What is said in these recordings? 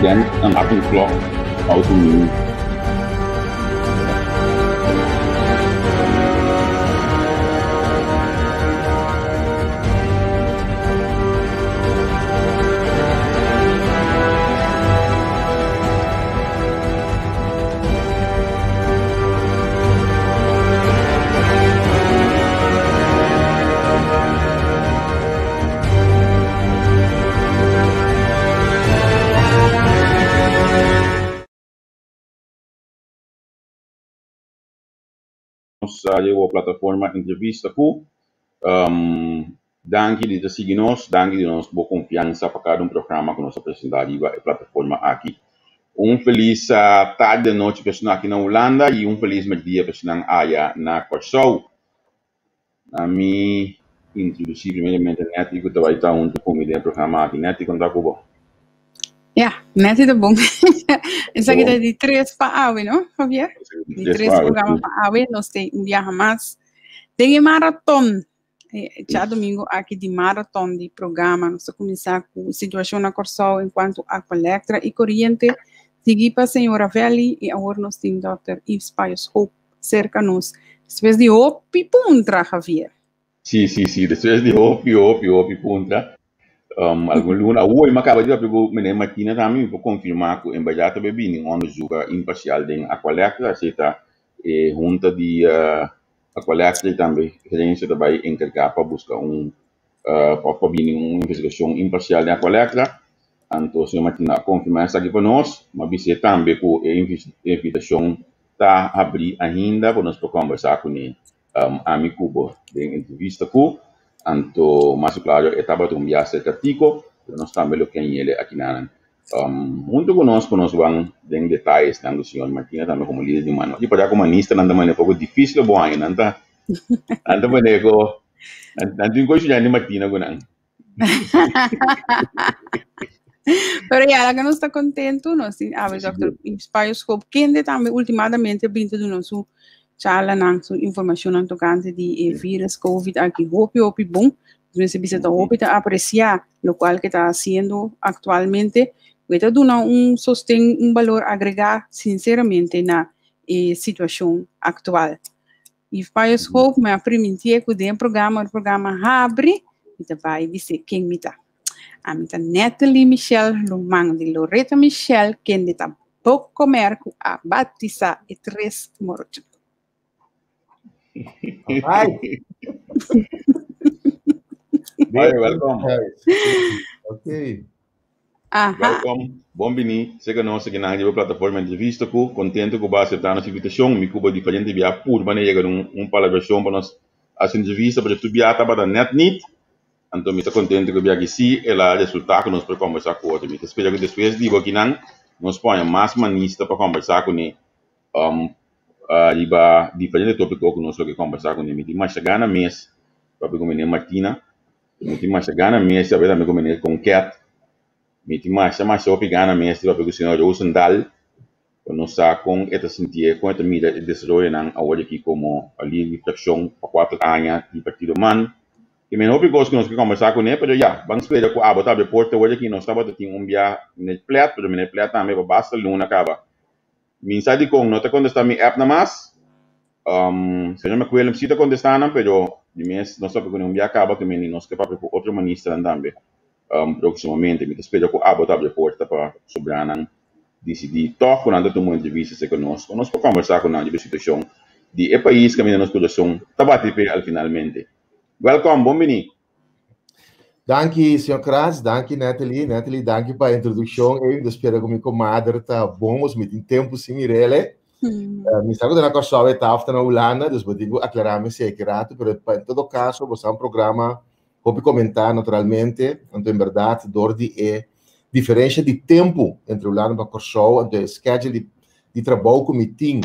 Den een avondklok, oud en nieuw. Nos a llegó plataforma entrevista ku um, danki di ta sigui nos, danki di nos bo konfiansa pa kada un programa ku nos a presentá riba e plataforma aki. Un felis tarde, nochi pa esnan aki na Hulanda i un felis merdia pa esnan aya na Kòrsou. Ami introdusí primeramente Netty ku ta bai ta huntu ku mi den e programa aki. Netty, kon ta ku bo? Ya, Netty ta bon. Esaki ta di tres pa awe, no, Javier? Di tres programa pa awe. Nos tin un biaha mas den e maraton. Djadomingo aki di maraton di programa. Nos ta kuminsá ku situashon na Kòrsou en kuantu Aqualectra i koriente. Sigui pa señor Ravelli i awor nos tin dòkter Yves Payos Hope serka nos. Despues di hopi puntra, Javier. Sí, sí, sí. Despues di hopi, hopi, hopi puntra. Um, algun luna. Awor mi a kaba di papia ku meneer Martina tambe, mi por konfirmá ku en bèrdat ta bai bini un onderzoek imparsial den Aqualectra. Esei ta e hunta di Aqualectra y tambe gerencia ta bay encarga pa busca un of pa bini un investigacion imparcial den Aqualectra. Anto señor Martina a confirma esaki pa nos. Mi a bis'é tambe cu e invitacion ta habri ainda pa nos por conversa cune ami cu bo den entrevista cu. Anto mas claro e tabata un biaha cerca Tico, pero nos tambe lo ken yele aki nanan. Hunto ku nos ku nos ban den detayesnan ku señor Martina tambe komo lider di mano. Di pasobra ku manistanan ta manera poko difísil bo haña nan ta nan ta manera ku nan tin ku estudiante Martina ku nan. Pero ya, laga nos ta kontentu, nos tin awe Dòkter Spijlschop, kende tambe ultimadamente a bin ta duna su charlanan, su informashonnan tokante di e virus COVID aki hopi hopi bon. Nos mester bisa ta hopi ta apresiá lokual ke ta hasiendo aktualmente. Ku e ta duna un sosten, un balor agregá sinseramente na e situashon aktual. I Bioscope mi a primintié ku den e programa, ora e programa habri, mi ta bai bis'é ken mi ta. Ami ta Natalie Michelle ruman di Loretta Michelle kende ta bokomer ku a batisá e tres morocho. Hi. Hi, welkom. Okay. Aha. Welkom, bon bini. Seka nos aki nan riba plataforma entrevista ku kontento ku bo a aseptá nos invitashon. Mi ku bo diferente bia purba na yega na un un palabrashon pa nos hasi entrevista, pero tur bia tabata nèt nit. Anto mi ta kontento ku bia aki sí el a resultá ku nos por kombersá ku otro. Mi ta spera ku despues di bo aki nan nos por haña mas manista pa kombersá kuné. Um, riba diferente tópiko ku nos lo ke kombersá kuné. Mi tin masha gana mes papia ku meneer Martina. Mi tin masha gana mes papia tambe ku meneer Konket. Mi tin masha masha hopi gana mes di papia ku señor Rosendahl pa nos sa kon e ta sintié, kon e ta mira e desaroyonan awor aki komo lider di frakshon pa kuater aña di Partido man. Tin men hopi kos ku nos ke kombersá kuné, pero ya, ban spera ku abo ta abri porta awor aki. Nos tabata tin un bia meneer Plet, pero meneer Plet tambe pa basta luna kaba. Mi sa dikon no ta kontestá mi app na mas. Señor McWilliam sí ta kontestá nan, pero di mes nos papia ku nan un bia kaba ku meni nos ke papia ku otro ministernan tambe próksimamente. Mi ta spera ku abo ta abri porta pa sobranan disidí tòg ku nan ta tuma un entrevista serka nos pa nos por kòmbersá ku nan riba e situashon di e pais kaminda nos kurason ta bati p'e al finalmente. Wèlkòm, bon bini! Danki, señor Kras. Danki, Natalie. Natalie, danki pa e introdukshon ei. Mi ta spera ku mi komader ta bon, pasobra mi tin tempu sin mir'el. Mi sa ku ta na Kòrsou e taf ta na Hulanda, dus bo tin ku aklará mi esei aki ratu, pero pa en todo kaso bo sa un programa hopi komentá naturalmente, anto en bèrdat dor di e diferensha di tempu entre Hulanda pa Kòrsou, anto e schedule di di trabou ku mi tin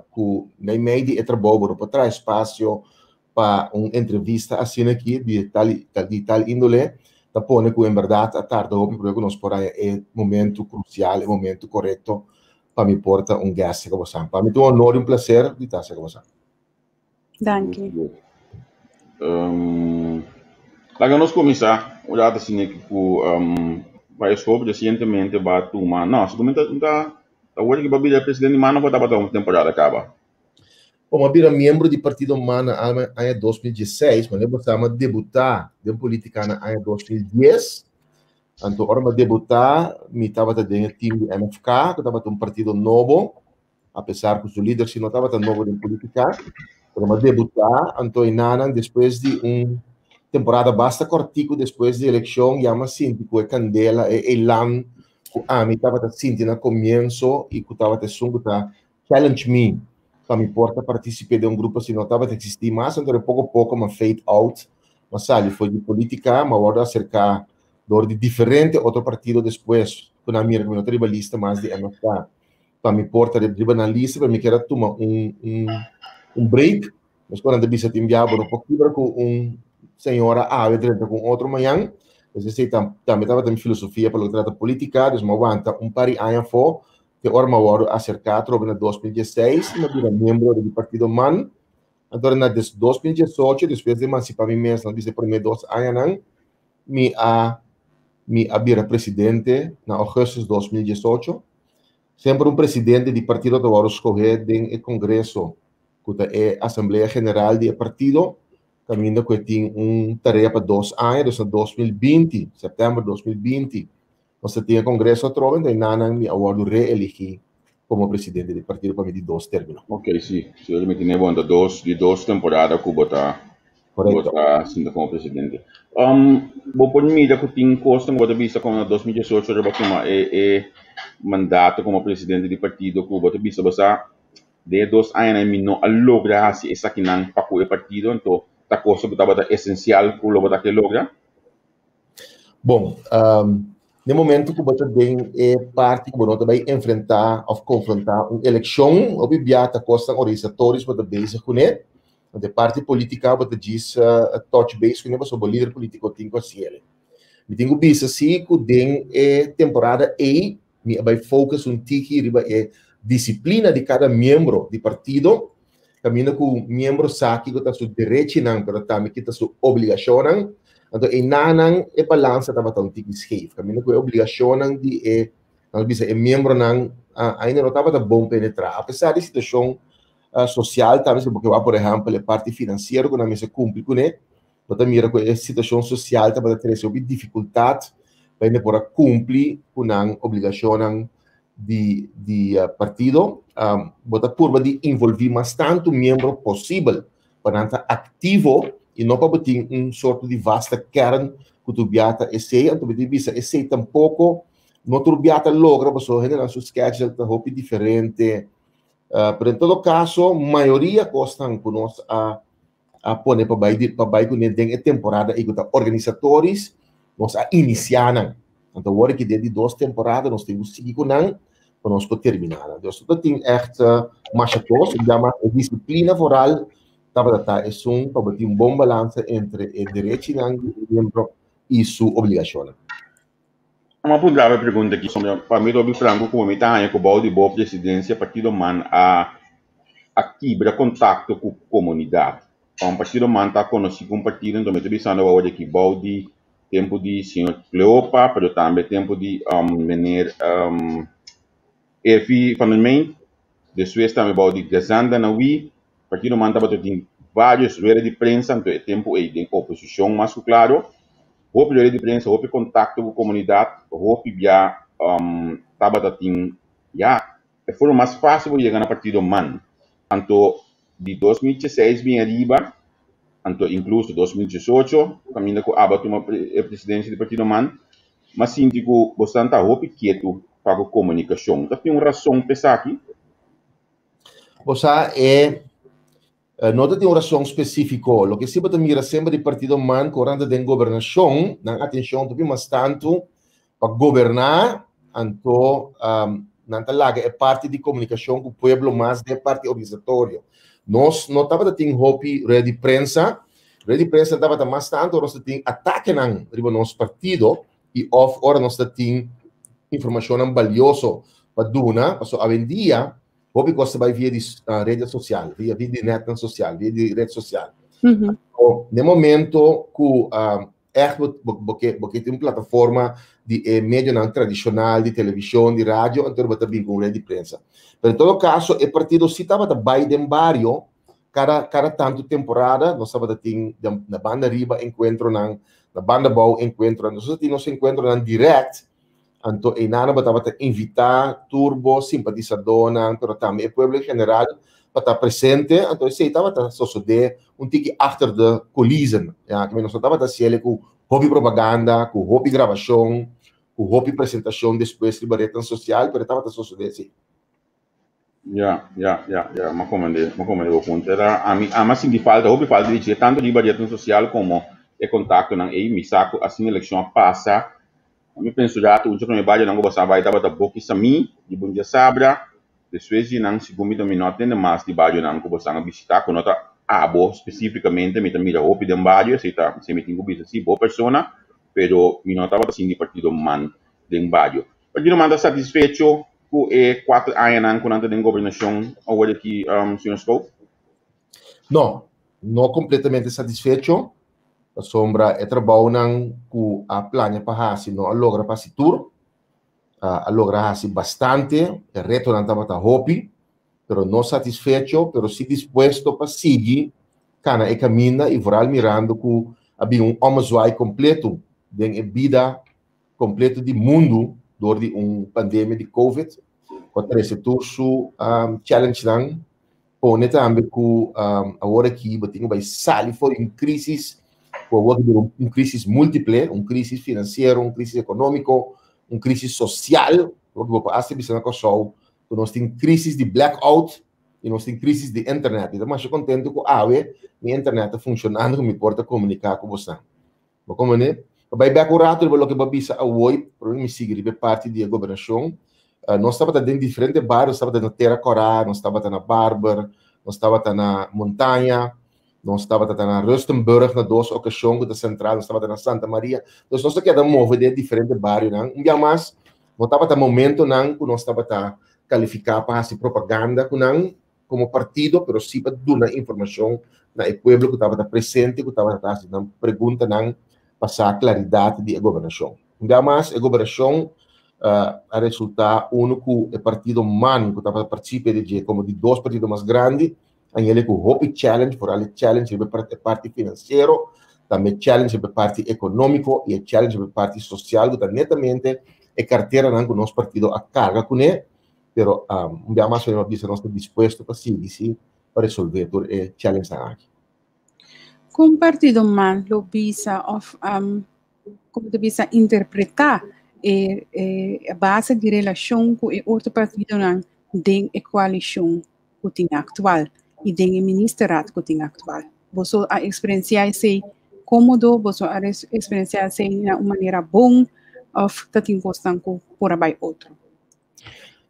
ku meimei di e trabou bo no por traha espasio pa un entrevista asina aki di tal di tal índole ta pone ku en bèrdat a tarda hopi promé ku nos por haña e momento krusial, e momento korekto pa mi por ta un guest serka bosan. Pa mi ta un honor i un plaser di ta serka bosan. Danki. Laga nos kuminsá un rato asina ku. Bioscoop resientemente b'a tuma, no, segun mi ta ta word ku b'a bira presidente di MAN òf bo tabata un temporada kaba? Bon, m'a bira miembro di partido man na aña 2016, manera bo sa m'a debutá den polítika na aña 2010. Anto ora m'a debutá mi tabata den e team di MFK, ku tabata un partido nobo, apesar ku su lider si no tabata nobo den polítika, pero m'a debutá, anto enanan despues di un temporada basta kòrtiku despues di elekshon ya m'a sinti ku e kandela, e elan ku ami tabata sinti na komienso i ku tabata esun ku ta challenge me pa mi por ta participe den un grupo si no tabata existi mas, anto de poco poco m'a fade out, m'a sali for di politica, m'a wordo acerca door di diferente otro partido despues cu nan mira cu mi no ta riba lista mas di MFK pa mi por ta riba nan lista, pero mi kier a tuma un un un break, mescos nan ta bisa tin bia bo no por kibra cu un señora awe drenta cu un otro mañan, pues esey tambe tabata mi filosofia pa loke ta trata politica, dus m'a wanta un par di aña afo Te ora mi a wòrdu aserká atrobe na 2016 i mi a bira miembro di partido man. Anto na 2018, despues di emansipá mi mes, nan bisa e promé dos añanan, mi a mi a bira presidente na ougùstùs 2018. Semper un presidente di partido ta wòrdu skohé den e kongreso ku ta e asamblea general di e partido, kaminda ku e tin un tarea pa dos aña, dus na 2020, sèptèmber 2020, Nos ta tin e kongreso atrobe, enton enanan mi a wòrdu reeligí komo presidente di partido pa mi di dos término. Ok, sí. Si mi tene bon, ta dos, di dos temporada ku bo ta, ku bo ta sinta komo presidente. Bo por mira ku tin kosnan ku bo ta bisa komo na 2018 ora bo a tuma e e mandato komo presidente di partido ku bo ta bisa bo sa den e dos añanan mi no a logra hasi esakinan pa ku e partido, anto ta kos ku tabata esensial ku lo bo ta ke logra? Bon, den momento ku bo ta den e parti ku bo no ta bai enfrentá òf konfrontá un elekshon, hopi bia ta kosnan organisatoris bo ta bezig kuné. Anto e parti polítika bo ta djis touch base kuné pasobra bo lider polítiko tin ku hasi el. Mi tin ku bisa si ku den e temporada ei mi a bai focus un tiki riba e disiplina di kada miembro di partido, kaminda ku miembro sa kiko ta su derechinan pero tambe kiko ta su obligashonnan. Anto einanan e balansa tabata un tiki scheef, kaminda ku e obligashonnan di e, nan bisa e miembronan ainda no tabata bon penetrá, apesar di situashon sosial tambe, si bo ke wak por ehèmpel e parti finansiero ku nan mester kumpli kuné. Bo ta mira ku e situashon sosial tabata trese hopi difikultat pa hende por a kumpli ku nan obligashonnan di di partido. Bo ta purba di involví mas tantu miembro posibel pa nan ta aktivo i no pa bo tin un sorto di vaste kern ku tur bia ta esei. Anto bo tin bisa esei tampoko no tur bia ta logra pasobra hendenan su schedule ta hopi diferente. Pero en todo kaso mayoria kosnan ku nos a a pone pa bai pa bai kuné den e temporada ei ku ta organisatoris, nos a inisiá nan. Anto awor aki den di dos temporada nos tin ku sigui ku nan pa nos por terminá nan. Dus ta tin ègt masha kos, un bia mas e disiplina foral tabata ta esun pa bo tin un bon balansa entre e derechinan di e miembro i su obligashonnan. Mi a puntra bo e pregunta aki pasobra pa mi Roby Franco como mi ta haña cu bou di bo presidencia Partido man a a kibra contacto cu comunidad. Un Partido man ta conoci cu un partido enton mi ta bisando awor aki bou di tempo di señor Cleopa pero tambe tempo di meneer Efi van der Meent despues tambe bou di Gazan Danawi Partido man tabata tin varios rueda di prensa anto e tempo ey den oposicion mas cu claro. Hopi rueda di prensa, hopi contacto cu comunidad, hopi bia tabata tin ya e forma mas facil bo yega na partido man. Anto di 2016 bin ariba, anto incluso 2018 caminda cu aba tuma e presidencia di partido man, m'a sinti cu bosan ta hopi ketu pa cu comunicacion. Ta tin un rason pa esaki? Bo sa e No ta tin un rason spesífiko. Loke si bo ta mira semper di partido man ku ora nan ta den gobernashon, nan atenshon ta bin mas tantu pa goberná, anto nan ta laga e parti di komunikashon ku pueblo mas den e parti organisatorio. Nos no tabata tin hopi rueda di prensa. Rueda di prensa tabata mas tantu ora nos ta tin atakenan riba nos partido i òf ora nos ta tin informashonnan balioso pa duna, pasobra awendia Hopi kos ta bai via di rede sosial, via via di netnan sosial, via di red sosial. Mm -hmm. So, den momento ku Echt bo ke tin un plataforma di medionan tradishonal, di televishon, di radio, anto bo ta bin ku un red di prensa. Pero en todo kaso, e partido si tabata bai den bario kada tantu temporada. Nos tabata tin na Banda Riba enkuentronan, na Banda Bou enkuentro, nos tin nos enkuentronan direct, anto einan bo tabata invitá tur bo simpatisadónan, pero tambe e pueblo en general pa ta presente. Anto esei tabata sosodé un tiki achter de coulissen. Ja, ku nos tabata hasié ku hopi propaganda, ku hopi grabashon, ku hopi presentashon despues riba retnan sosial, pero tabata sosodé sí. Ja, m'a komprondé e punto. Era ami a sinti falta, hopi falta di dje, tantu riba retnan sosial komo e kontaktonan ei. Mi sa ku asina elekshon a pasa. Mi penso rato, un promé barionan ku bo sa bai tabata Boki Sami, di Bon Dia Sabra. Despues di nan, segun mi ta mi no a tende mas di barionan ku bo a visitá, ku no ta abo spesífikamente, mi ta mira hopi den bario, si ta, si mi tin ku bisa si bo persona, pero mi no tabata sinti partido MAN den bario. Partido MAN ta satisfecho ku e 4 añanan ku nan ta den gobernashon awor aki, señor Schoop? No, no kompletamente satisfecho. Pasobra e trabounan ku a plania pa hasi no a logra pa tur, a logra hasi bastante, e retonan tabata hopi, pero no satisfecho, pero sí dispuesto pa sigui kana e kaminda i vooral mirando ku a bin un ommezwaai kompleto den e bida kompleto di mundu dor di un pandemia di COVID, ku a trese tur su challengenan, pone tambe ku awor aki bo tin ku bai sali for di un krísis, ku awor un krísis múltiple, un krísis finansiero, un krísis ekonómiko, un krísis sosial, porque bo por hasta bisa na Kòrsou ku nos tin krísis di blackout i nos tin krísis di internet. Mi ta masha kontentu ku awe mi internet ta funshonando, ku mi por ta komuniká ku boso. Bo komprondé? Bai bèk un ratu riba loke bo a bisa awor, pero mi sigui riba e parti di e gobernashon. Nos tabata den diferente bario, nos tabata na Tera Kòrá, nos tabata na Barber, nos tabata na Montaña, nos tabata na Rustenburg na dos okashon ku ta sentral, nos tabata na Santa Maria. Dus nos a keda move den diferente barionan. Un bia mas, no tabata momentonan ku nos tabata kalifiká pa hasi propaganda ku nan komo partido, pero sí pa duna informashon na e pueblo ku tabata presente, ku tabata hasi nan preguntanan pa sa klaridat di e gobernashon. Un bia mas, e gobernashon a resultá unu ku e partido MAN, ku tabata partísipe di dje komo di dos partido mas grandi, a yega ku hopi challenge, vooral e challenge riba e parti finansiero, tambe challenge riba e parti ekonómiko i e challenge riba e parti sosial, ku ta netamente e karteranan ku nos partido a karga kuné, pero un bia mas mi bisa nos ta dispuesto pa sigui sí pa resolvé tur e challengenan aki. Kon partido MAN lo bisa òf kon ta bisa interpretá e base di relashon ku e otro partidonan den e koalishon ku tin aktual i den e ministerraad ku tin aktual? Boso a eksperensiá esei kómodo, boso a eksperensiá esei na un manera bon òf ta tin kosnan ku por a bai otro?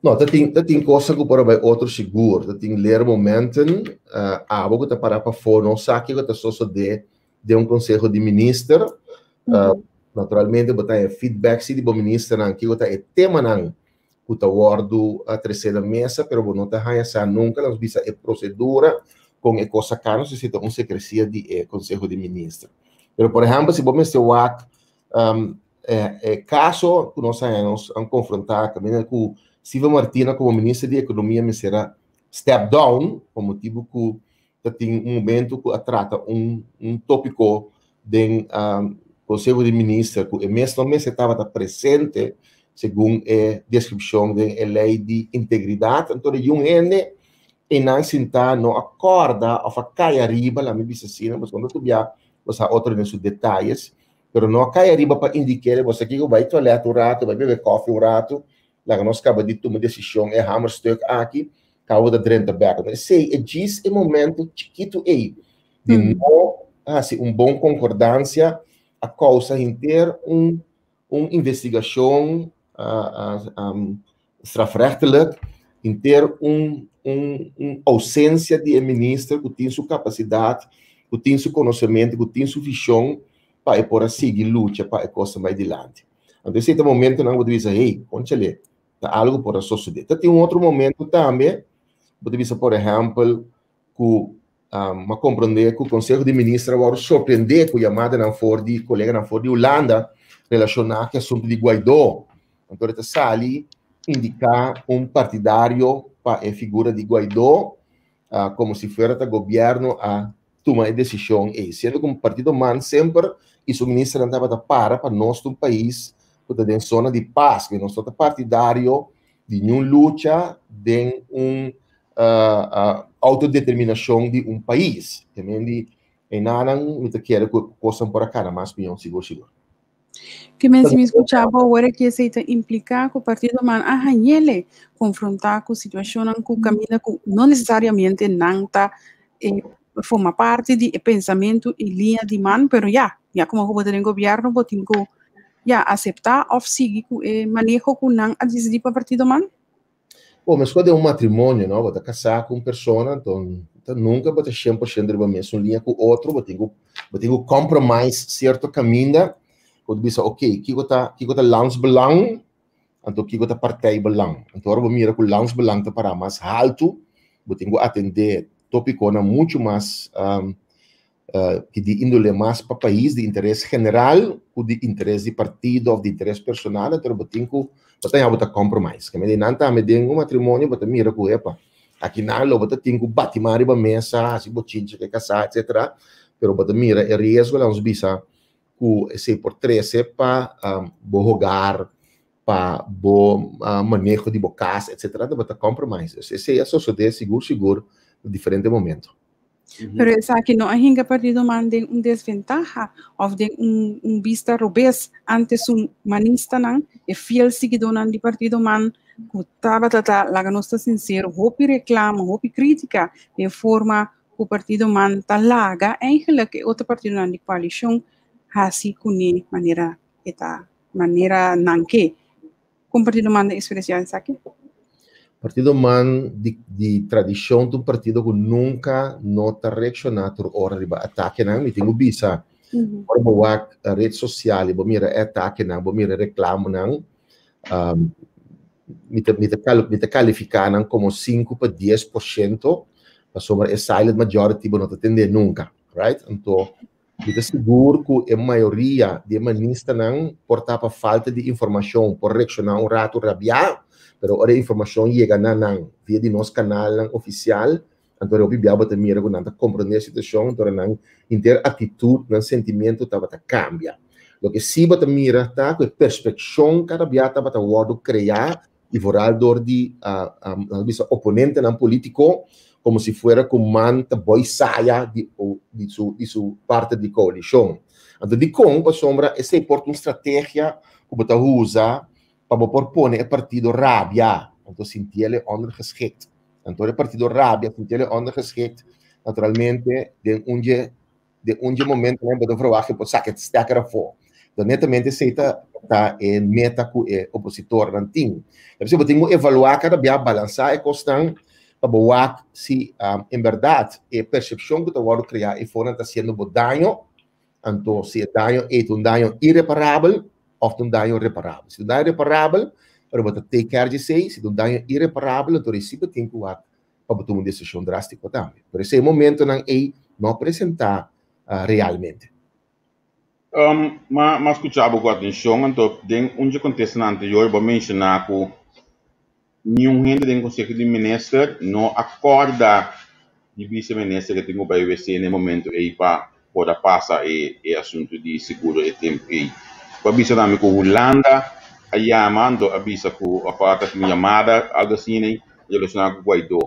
No, ta tin kos ku por bai otro sigur. Ta tin leermomenten, abo ku ta para pafó, no sa kiko ta sosodé den un konseho di minister. Naturalmente, bo ta feedback si di bo ministernan, kiko ta e temanan ku ta wòrdu a trese na mesa, pero bo no ta haña sa nunka, nos bisa e prosedura kon e kos a kana, si ta un sekresia di e konseho di minister. Pero, por ehèmpel, si bo mester wak e kaso ku nos a nos a konfrontá kaminda ku Steven Martina komo minister di Ekonomia mester a step down pa motibu ku ta tin un momento ku a trata un tópiko den Konseho di Minister ku e mes no mester tabata presente segun e deskripshon den e lei di integridat. Anto un hende einan sintá no a kòrda òf a kai ariba, laga mi bisa asina, pasobra no tur bia bo sa otro den su detayes, pero no a kai ariba pa indik'é bo kiko bai toilet un ratu, bai bebe kòfi un ratu, laga nos kaba di tuma desishon e hamerstuk aki, kaba ta drenta bèk. Esei e djis e momento chikitu ei di no hasi un bon konkordansia a kousa henter un investigashon strafrechtelijk, henter un ousensia di e minister ku tin su kapasidat, ku tin su konosementu, ku tin su vishon pa e por a sigui lucha pa e kos bai dilanti. Anto esei ta momentonan ku bo ta bisa, hey, kónchale, ta algu por a sosodé. Ta tin un otro momento tambe, bo ta bisa, por ehèmpel, ku m'a komprondé ku Konseho di Minister a wòrdu sorprendé ku yamadanan for di koleganan for di Hulanda relashoná ku e asuntu di Guaidó. Anto e ta sali indiká un partidario pa e figura di Guaidó komo si fuera ta gobièrnu a tuma e desishon ei, siendo ku Partido man semper i su ministernan tabata para pa nos ta un pais ku ta den zona di pas, ku nos no ta partidario di niun lucha den un outodeterminashon di un pais. Te men di enanan mi ta kere ku e kosnan por a kana mas mihó sigur sigur. Ke men si mi skucha bo awor aki esei ta impliká ku Partido man a hañele konfrontá ku situashonnan ku kaminda ku no nesesariamente nan ta forma parti di e pensamentu i liña di man, pero ya, ya komo ku bo ta den gobièrnu bo tin ku ya aseptá òf sigui ku e maneho ku nan a disidí pa Partido man. Bo, meskos den un matrimonio, no? Bo ta kasá ku un persona, anto nunka bo ta 100% riba mesun liña ku otro, bo tin ku bo tin ku compromise sierto kaminda, ku bo ta bisa ok, kiko ta kiko ta landsbelang, anto kiko ta partijbelang. Anto ora bo mira ku landsbelang ta pará mas haltu, bo tin ku atendé topikonan muchu mas ki di índole mas pa pais, di interes general, ku di interes di partido òf di interes personal, anto bo tin ku bo ta haña bo ta compromise. Kende di nan tambe den un matrimonio bo ta mira ku epa, aki nan lo bo ta tin ku bati man riba mesa, hasi bochinche ku e kasá etcetera, pero bo ta mira e riesgo lanos bisa ku esei por trese pa bo hogar, pa bo maneho di bo kas etcetera, bo ta compromise. Esei a sosodé sigur sigur na diferente momento. Pero esaki no a hinka partido man den un desventaha of den un, un bista robes ante su manistanan, e fiel siguidónan di partido man ku tabata ta, laga nos ta sincero, hopi reclamo, hopi crítica den forma ku partido man ta laga eigenlijk e otro partidonan di coalicion hasi kuné manera e ta, manera nan ke. Kon partido man ta ekspresiá esaki? Partido man di di tradishon ta un partido ku nunka no ta reakshoná tur ora riba atakenan. Mi tin ku bisa, ora bo wak ret sosial i bo mira e atakenan, bo mira e reklamonan, mi ta mi ta mi ta kalifiká nan komo sinku pa 10%, pasobra e silent majority bo no ta tendé nunka, right? Anto Mi ta sigur ku e mayoria di e manistanan por ta pa falta di informashon, por reakshoná un ratu rabiá, pero ora e informashon yega na nan via di nos kanalnan ofisial, anto hopi bia bo ta mira ku nan ta komprondé e situashon, anto nan henter aktitut, nan sentimentu tabata kambia. Loke sí bo ta mira ta ku e perspekshon kada bia tabata wòrdu kreá i vooral dor di nan bisa oponentenan politico como si fuera cu man ta boy saya di di su di su parte di coalicion. Anto dicon? Pasobra esey por ta un strategia cu bo ta usa pa bo por pone e partido rabia, anto sintiele ondergeschikt. Anto e partido rabia, sintiele ondergeschikt, naturalmente den un dje den un dje momentonan bo ta verwacht ku por saka e stekker afó. Enton netamente esei ta ta e meta ku e opositornan tin. Ta p'esei bo tin ku evaluá kada bia, balansá e kosnan pa bo wak si en bèrdat e persepshon ku ta wòrdu kreá eifonan ta hasiendo bo daño, anto si e daño ei ta un daño ireparabel òf ta un daño reparabel. Si ta un daño reparabel, ora bo ta take care di esei, si ta un daño ireparabel, anto rei si bo tin ku wak pa bo tuma un desishon drástiko tambe. Pero esei momentonan ei no a presentá realmente. Ma ma skuchá bo ku atenshon, anto den un dje kontestanan anterior bo a menshoná ku niun hende den Konseho di Minister no a kòrda di Bise Minister ke tin ku bai wc na e momento ei pa por a pasa e e asuntu di seguro e tempu ei. Bo a bisa tambe ku Hulanda a yama, anto a bisa ku a tin un yamada algu asina ei. Relashoná ku Guaidó,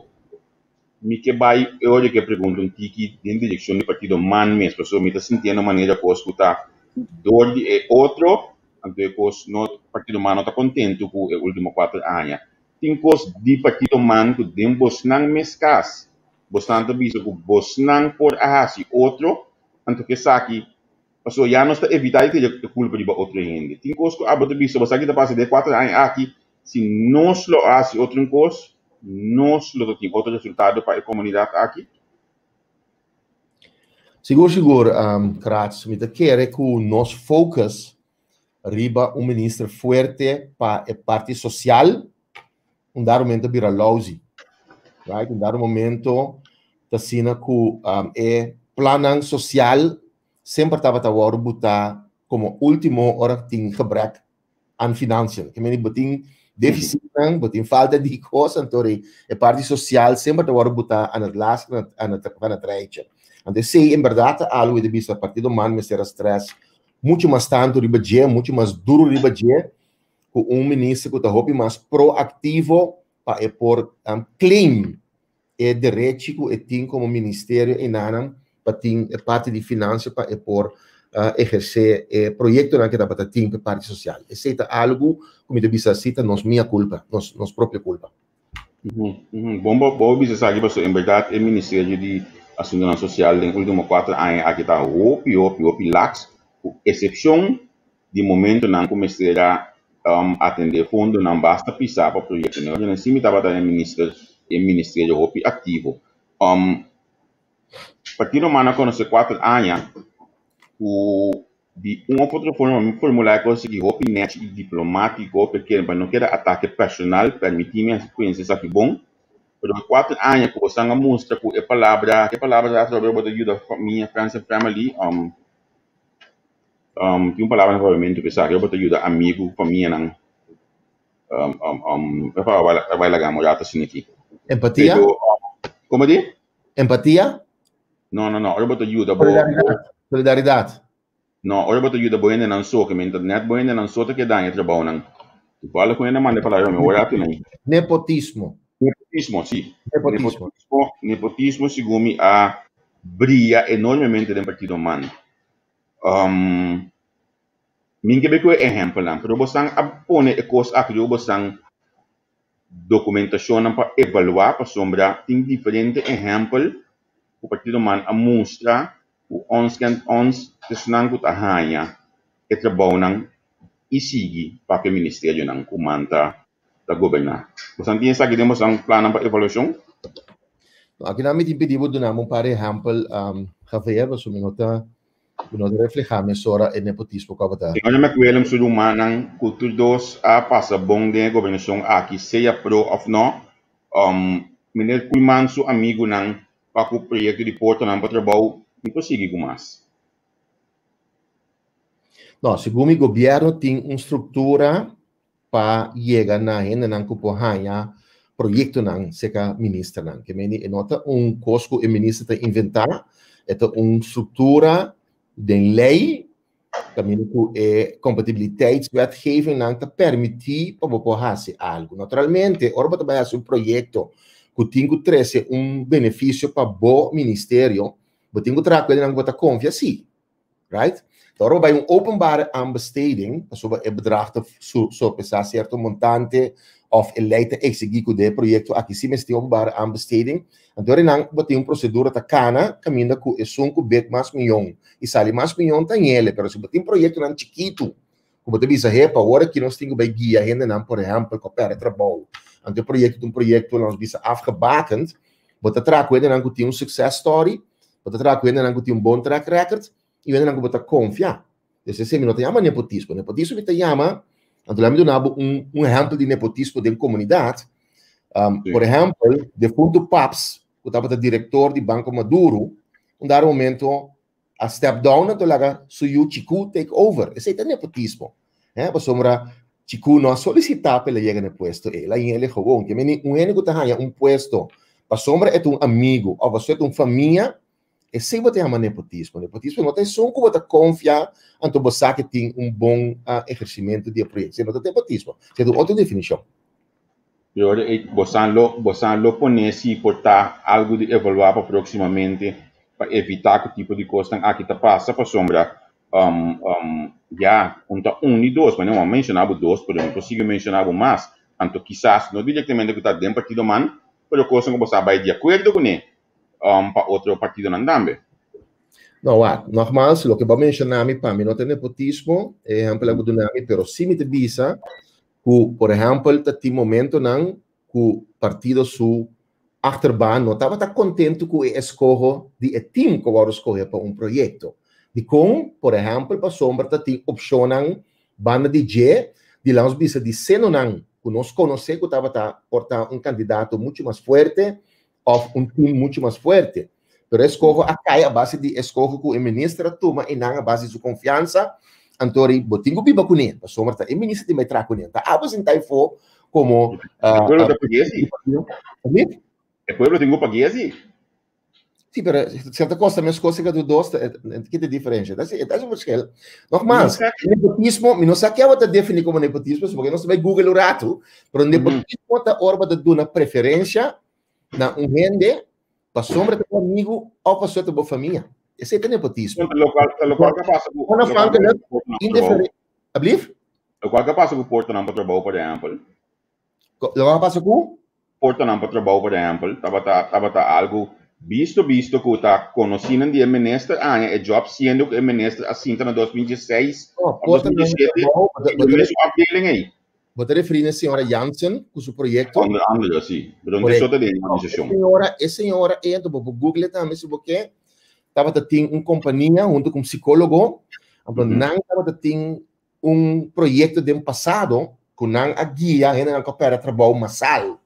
mi ke bai e ora ke pregunta un tiki den direkshon di partido man mes, pasobra mi ta sintiendo manera kos ku ta dor di e otro, anto e kos no partido man no ta kontentu ku e ultimo kuater aña. Tin kos di partido man ku den bosnan mes kas, bosnan ta bisa ku bosnan por a hasi otro, anto ke esaki pasobra ya nos ta evitá di tira e kulpa riba otro hende. Tin kos ku abo ta bisa, bo sa ki ta pasa den e kuater aña aki, Si nos lo a hasi otro un kos, nos lo ta tin otro resultado pa e komunidat aki. Sigur sigur, Kratz. Mi ta kere ku nos focus riba un minister fuerte pa e parti sosial un dado momento a bira lousy. Right? Un dado momento Ta asina ku e plannan sosial semper tabata wòrdu butá komo último ora tin gebrek aan financiën. Ke meni bo tin defisitnan, bo tin falta di kos, anto e parti sosial semper ta wòrdu butá aan het laatst van het rijtje. Anto esei en bèrdat ta algu di bisa Partido man mester a stress muchu mas tantu riba dje, muchu mas duru riba dje, ku un minister ku ta hopi mas proaktivo pa e por claim e derechi ku e tin komo ministerio enanan pa tin e parti di finansia pa e por ehersé e proyektonan ku e tabata tin pa e parti sosial. Esei ta algu ku mi ta bisa si ta nos mia kulpa, nos nos propio kulpa. Bon bo bo bisa esaki pasobra en bèrdat e ministerio di Asuntunan Sosial den último kuater aña aki ta hopi hopi hopi laks ku esepshon di momentonan ku mester a atendé fondonan basta pisá pa proyektonan. Oye, si mi tabata e minister, e ministerio hopi aktivo. Partido Man a konosé kuater aña ku di un òf otro forma mi formulá e kos aki hopi nèchi i diplomátiko p'e pa no keda atake personal, pèrmití mi hasi pensa esaki bon. Pero kuater aña ku bosan a mustra ku e palabra, ke palabra ta atrobe bo ta yuda famia, friends and family? Tin un palabra na papiamentu ku esaki bo ta yuda amigu, famianan. E bai laga mi un rato asina aki. Empatia? Pero, komo di? Empatia? No, no, no. Ora bo ta yuda bo. Solidaridat. Solidaridat. No, ora bo ta yuda bo hendenan so, ke mientras net bo hendenan so ta keda daña trabounan. Toevallig ku hende manda e palabra mi un rato nei. Nepotismo. Nepotismo, si. Nepotismo. Nepotismo, nepotismo segun mi a bria enormemente den partido man. Mi ke bai ku e ehèmpelnan, pero bosan a pone e kos aki riba bosan dokumentashonnan pa evaluá pasobra tin diferente ehèmpel ku Partido man a mustra ku ons kent ons esnan ku ta haña e trabounan i sigui pa ku e ministerionan ku man ta ta goberná. Bosan tin esaki den bosan plannan pa evaluashon? Akinan mi tin pidi bo duna mi un par di ehèmpel, Javier, pasobra mi no ta Mi no ta reflehá mesora e nepotismo ku abo ta. Señora McWilliam su rumannan ku tur dos a pasa bon den e gobernashon aki, sea pro òf nò. Meneer Koeiman su amigunan pa ku proyekto di portanan pa trabou, mi por sigui ku mas. No, segun mi gobièrnu tin un struktura pa yega na hendenan ku por haña proyektonan serka ministernan. Ke meni e no ta un kos ku e minister ta inventá, e ta un struktura den lei kaminda ku e kompatibiliteitswetgevingnan ta permití pa bo por hasi algu. Naturalmente, ora bo ta bai hasi un proyekto ku tin ku trese un benefisio pa bo ministerio, bo tin ku traha ku hendenan ku bo ta konfia, sí. Right? Ora bo bai un openbare aanbesteding, pasobra e bedrag ta sorpesá sierto montante òf e lei ta eksigí ku den e proyekto aki si mester tin openbare aanbesteding, anto ora nan bo tin un prosedura ta kana kaminda ku esun ku bid mas miyon i sali mas miyon ta ñele, pero si bo tin proyektonan chikitu ku bo ta bisa hepa awor aki nos tin ku bai guia hendenan por ehèmpel ku a pèrdè trabou, anto e proyekto ta un proyekto lanos bisa afgebakend, bo ta traha ku hendenan ku tin un success story, Bo ta traha ku hendenan ku tin un bon track record i hendenan ku bo ta konfia. Des esei mi no ta yama nepotismo. Nepotismo mi ta yama, anto laat mi duna bo un un ehèmpel di nepotismo den komunidat. Por ehèmpel, defuntu Paps, ku tabata direktor di Banko Maduro, un dado momento a step down anto laga su yu Chiku take over. Esei ta nepotismo. Pasobra Chiku no a solisitá pa el a yega na e puesto ei, el a yega gewoon. Ke meni un hende ku ta haña un puesto pasobra e ta un amigu òf pasobra e ta un famia, esei bo ta yama nepotismo. Nepotismo no ta esun ku bo ta konfia anto bo sa ku tin un bon ehersimentu di e proyekto. Esei no ta nepotismo, esei ta un otro definishon. Pero ora ei bosan lo bosan lo pone si por ta algu di evaluá pa próksimamente pa evitá ku tipo di kosnan aki ta pasa pasobra Ya, un ta un ni dos, manera bo a menshoná bo dos, pero mi por sigui menshoná bo mas. Anto kisas no direktamente ku ta den partido man, pero kosnan ku bo sa bai di akuerdo kuné pa otro partidonan tambe. No, wak, nogmaals, loke bo a menshoná mi pa mi no ta nepotismo, e ehèmpel a bo duna mi, pero sí mi ta bisa ku, por ehèmpel, ta tin momentonan ku partido su achterban no tabata kontentu ku e eskoho di e tim ku a wòrdu skohe pa un proyekto. Dikon? Por ehèmpel, pasobra ta tin opshonnan banda di dje di laga nos bisa di senonan ku nos konosé ku tabata por ta un kandidato muchu mas fuerte. òf un team muchu mas fuerte. Pero e eskoho a kai a base di eskoho ku e minister a tuma i nan a base di su konfiansa, anto ri bo tin ku biba kuné, pasobra ta e minister tin bai traha kuné. Ta abo sinta afó komo E pueblo ta pag'é si. E pueblo tin ku pag'é si. Sí, pero cierta cosa mes cosa que tu dos, ki te diferencia? Dat is een verschil. Nogmaals, nepotismo, mi no sa ke wat defini como nepotismo, porque no se bij Google un rato, pero nepotismo ta ora bo ta duna preferencia na un hende pasobra ta bo amigo of pasobra ta bo famia. Esei ta nepotismo. Locual ke pasa ku Onafhankelijk, indiferente. Ablief? Locual ke pasa ku portanan pa trabou, por ehempel. Locual ke pasa ku? Portanan pa trabou, por ehempel, tabata algo bisto bisto ku ta konosínan di e minister aña e job siendo ku e minister a sinta na 2016 Oh, of 2017 i e mesun afdeling ei. Bo ta referí na señora Jansen ku su proyekto? Onder andere, sí. Pero no ta den organisashon. E señora, e señora ei, anto bo por google tambe si bo ke, tabata tin un kompania huntu ku un psikólogo, anto nan tabata tin un proyekto den pasado ku nan a guia hendenan ku a pèrdè trabou masal.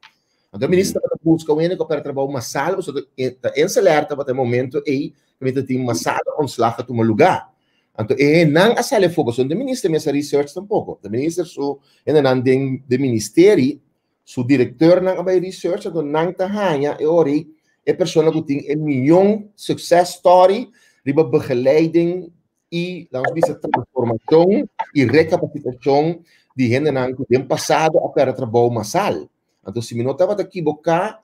Anto e minister tabata buska un hende ku a pèrdè trabou masal, pasobra ta InselAir tabata e momento ei ku mi ta tin masal ontslag a tuma lugá. Anto e hendenan a sali afó, pasobra no e minister mes a research tampoko. E minister su hendenan den den ministeri, su direkteurnan a bai research, anto nan ta haña e ora ei e persona ku tin e mion success story riba begeleiding i laat ons bisa transformashon i rekapasitashon di hendenan ku den pasado a pèrdè trabou masal. Anto si mi no tabata kiboká,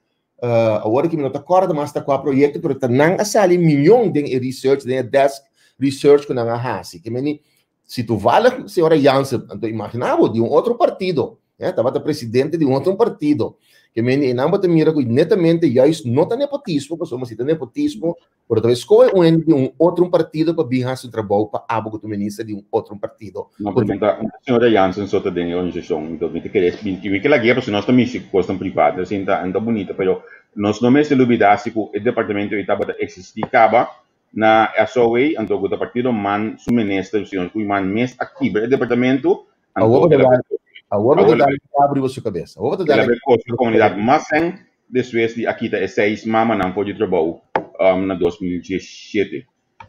awor ki mi no ta kòrda mas ta kua proyekto, pero ta nan a sali mion den e research, den e desk research ku nan a hasi. Ke meni, si toevallig señora Jansen, anto imagina bo, di un otro partido, tabata presidente di un otro partido, ke meni, einan bo ta mira ku netamente juist no ta nepotismo, pasobra si ta nepotismo, Pero ta escoge un hende di un otro partido pa bin haci un trabou pa abo cu ta minister di un otro partido. No, pero ta señora Jansen so ta den e organisacion, entonces mi ta kere, mi ke lagu'e pasobra nos ta mishi cu cosnan privado, asina ta, ta bunita, pero nos no mester lubida si cu e departamento ey tabata existi caba na SOA, anto cu ta partido man su minister, señor Koeiman mes a kibra e departamento, anto el a Awor bo ta dal clavo riba su cabes. Awor bo ta dal. El a bay costa comunidad mas en despues di a kita e seis mamanan for di trabou na 2017.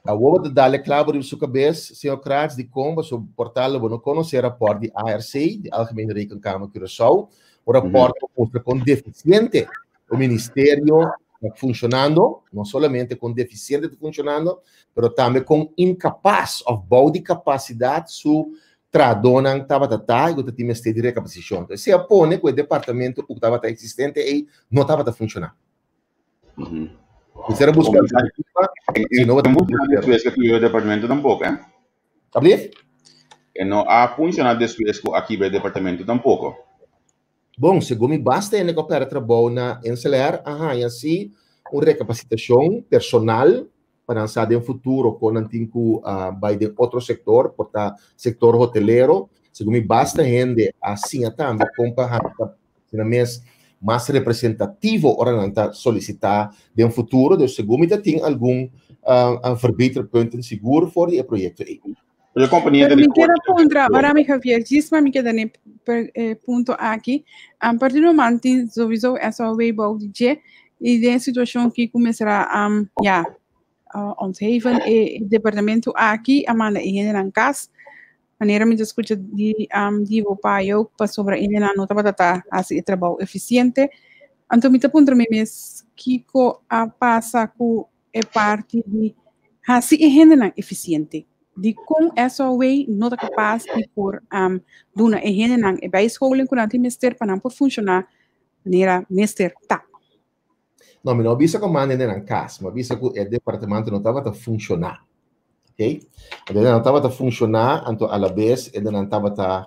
Awor bo ta dal e clavo riba su cabes, señor Kratz, dicon bo por tal bo no conoce e rapport di ARC, di Algemene Rekenkamer Curaçao, un rapport cu mustra con deficiente e ministerio ta funcionando, no solamente con deficiente ta funcionando, pero tambe con incapaz of bou di capacidad su trahadónan tabata ta i ku ta tin mester di rekapasishon. Esei a pone ku e departamento ku tabata eksistente ei no tabata funshoná. Mester a buska alternativa, si no bo ta funshoná despues ku a kibra e departamento tampoko, eh? Ablief? E no a funshoná despues ku a kibra e departamento tampoko. Bon, segun mi basta hende ku a pèrdè trabou na InselAir a haña si un rekapasitashon personal pa nan sa den futuro kon nan tin ku bai den otro sektor, por ta sektor hotelero. Segun mi basta hende a siña tambe kon pa haña nan mes mas representativo ora nan ta solisitá den futuro. Dus segun mi ta tin algun verbeterpunten sigur for di e proyekto ei. Pero e kompania Pero mi kier a puntra, ora mi Javier, djis pa mi keda n'e e punto aki, partido man tin sowieso SOW bou di dje, i den e situashon ki ku mester a ya, ontheven e departamento aki, a manda e hendenan kas, manera mi ta skucha di di bo payo, pasobra e hendenan no tabata ta hasi e trabou efisiente. Anto mi ta puntra mi mes, kiko a pasa ku e parti di hasi e hendenan efisiente. Dikon SOW no ta kapas di por duna e hendenan e bijscholing ku nan tin mester pa nan por funshoná manera mester ta? No, mi no a bisa ku manda hendenan kas, mi a bisa ku e departamento no tabata funshoná. Ok? Anto nan tabata funshoná, anto alabes hendenan tabata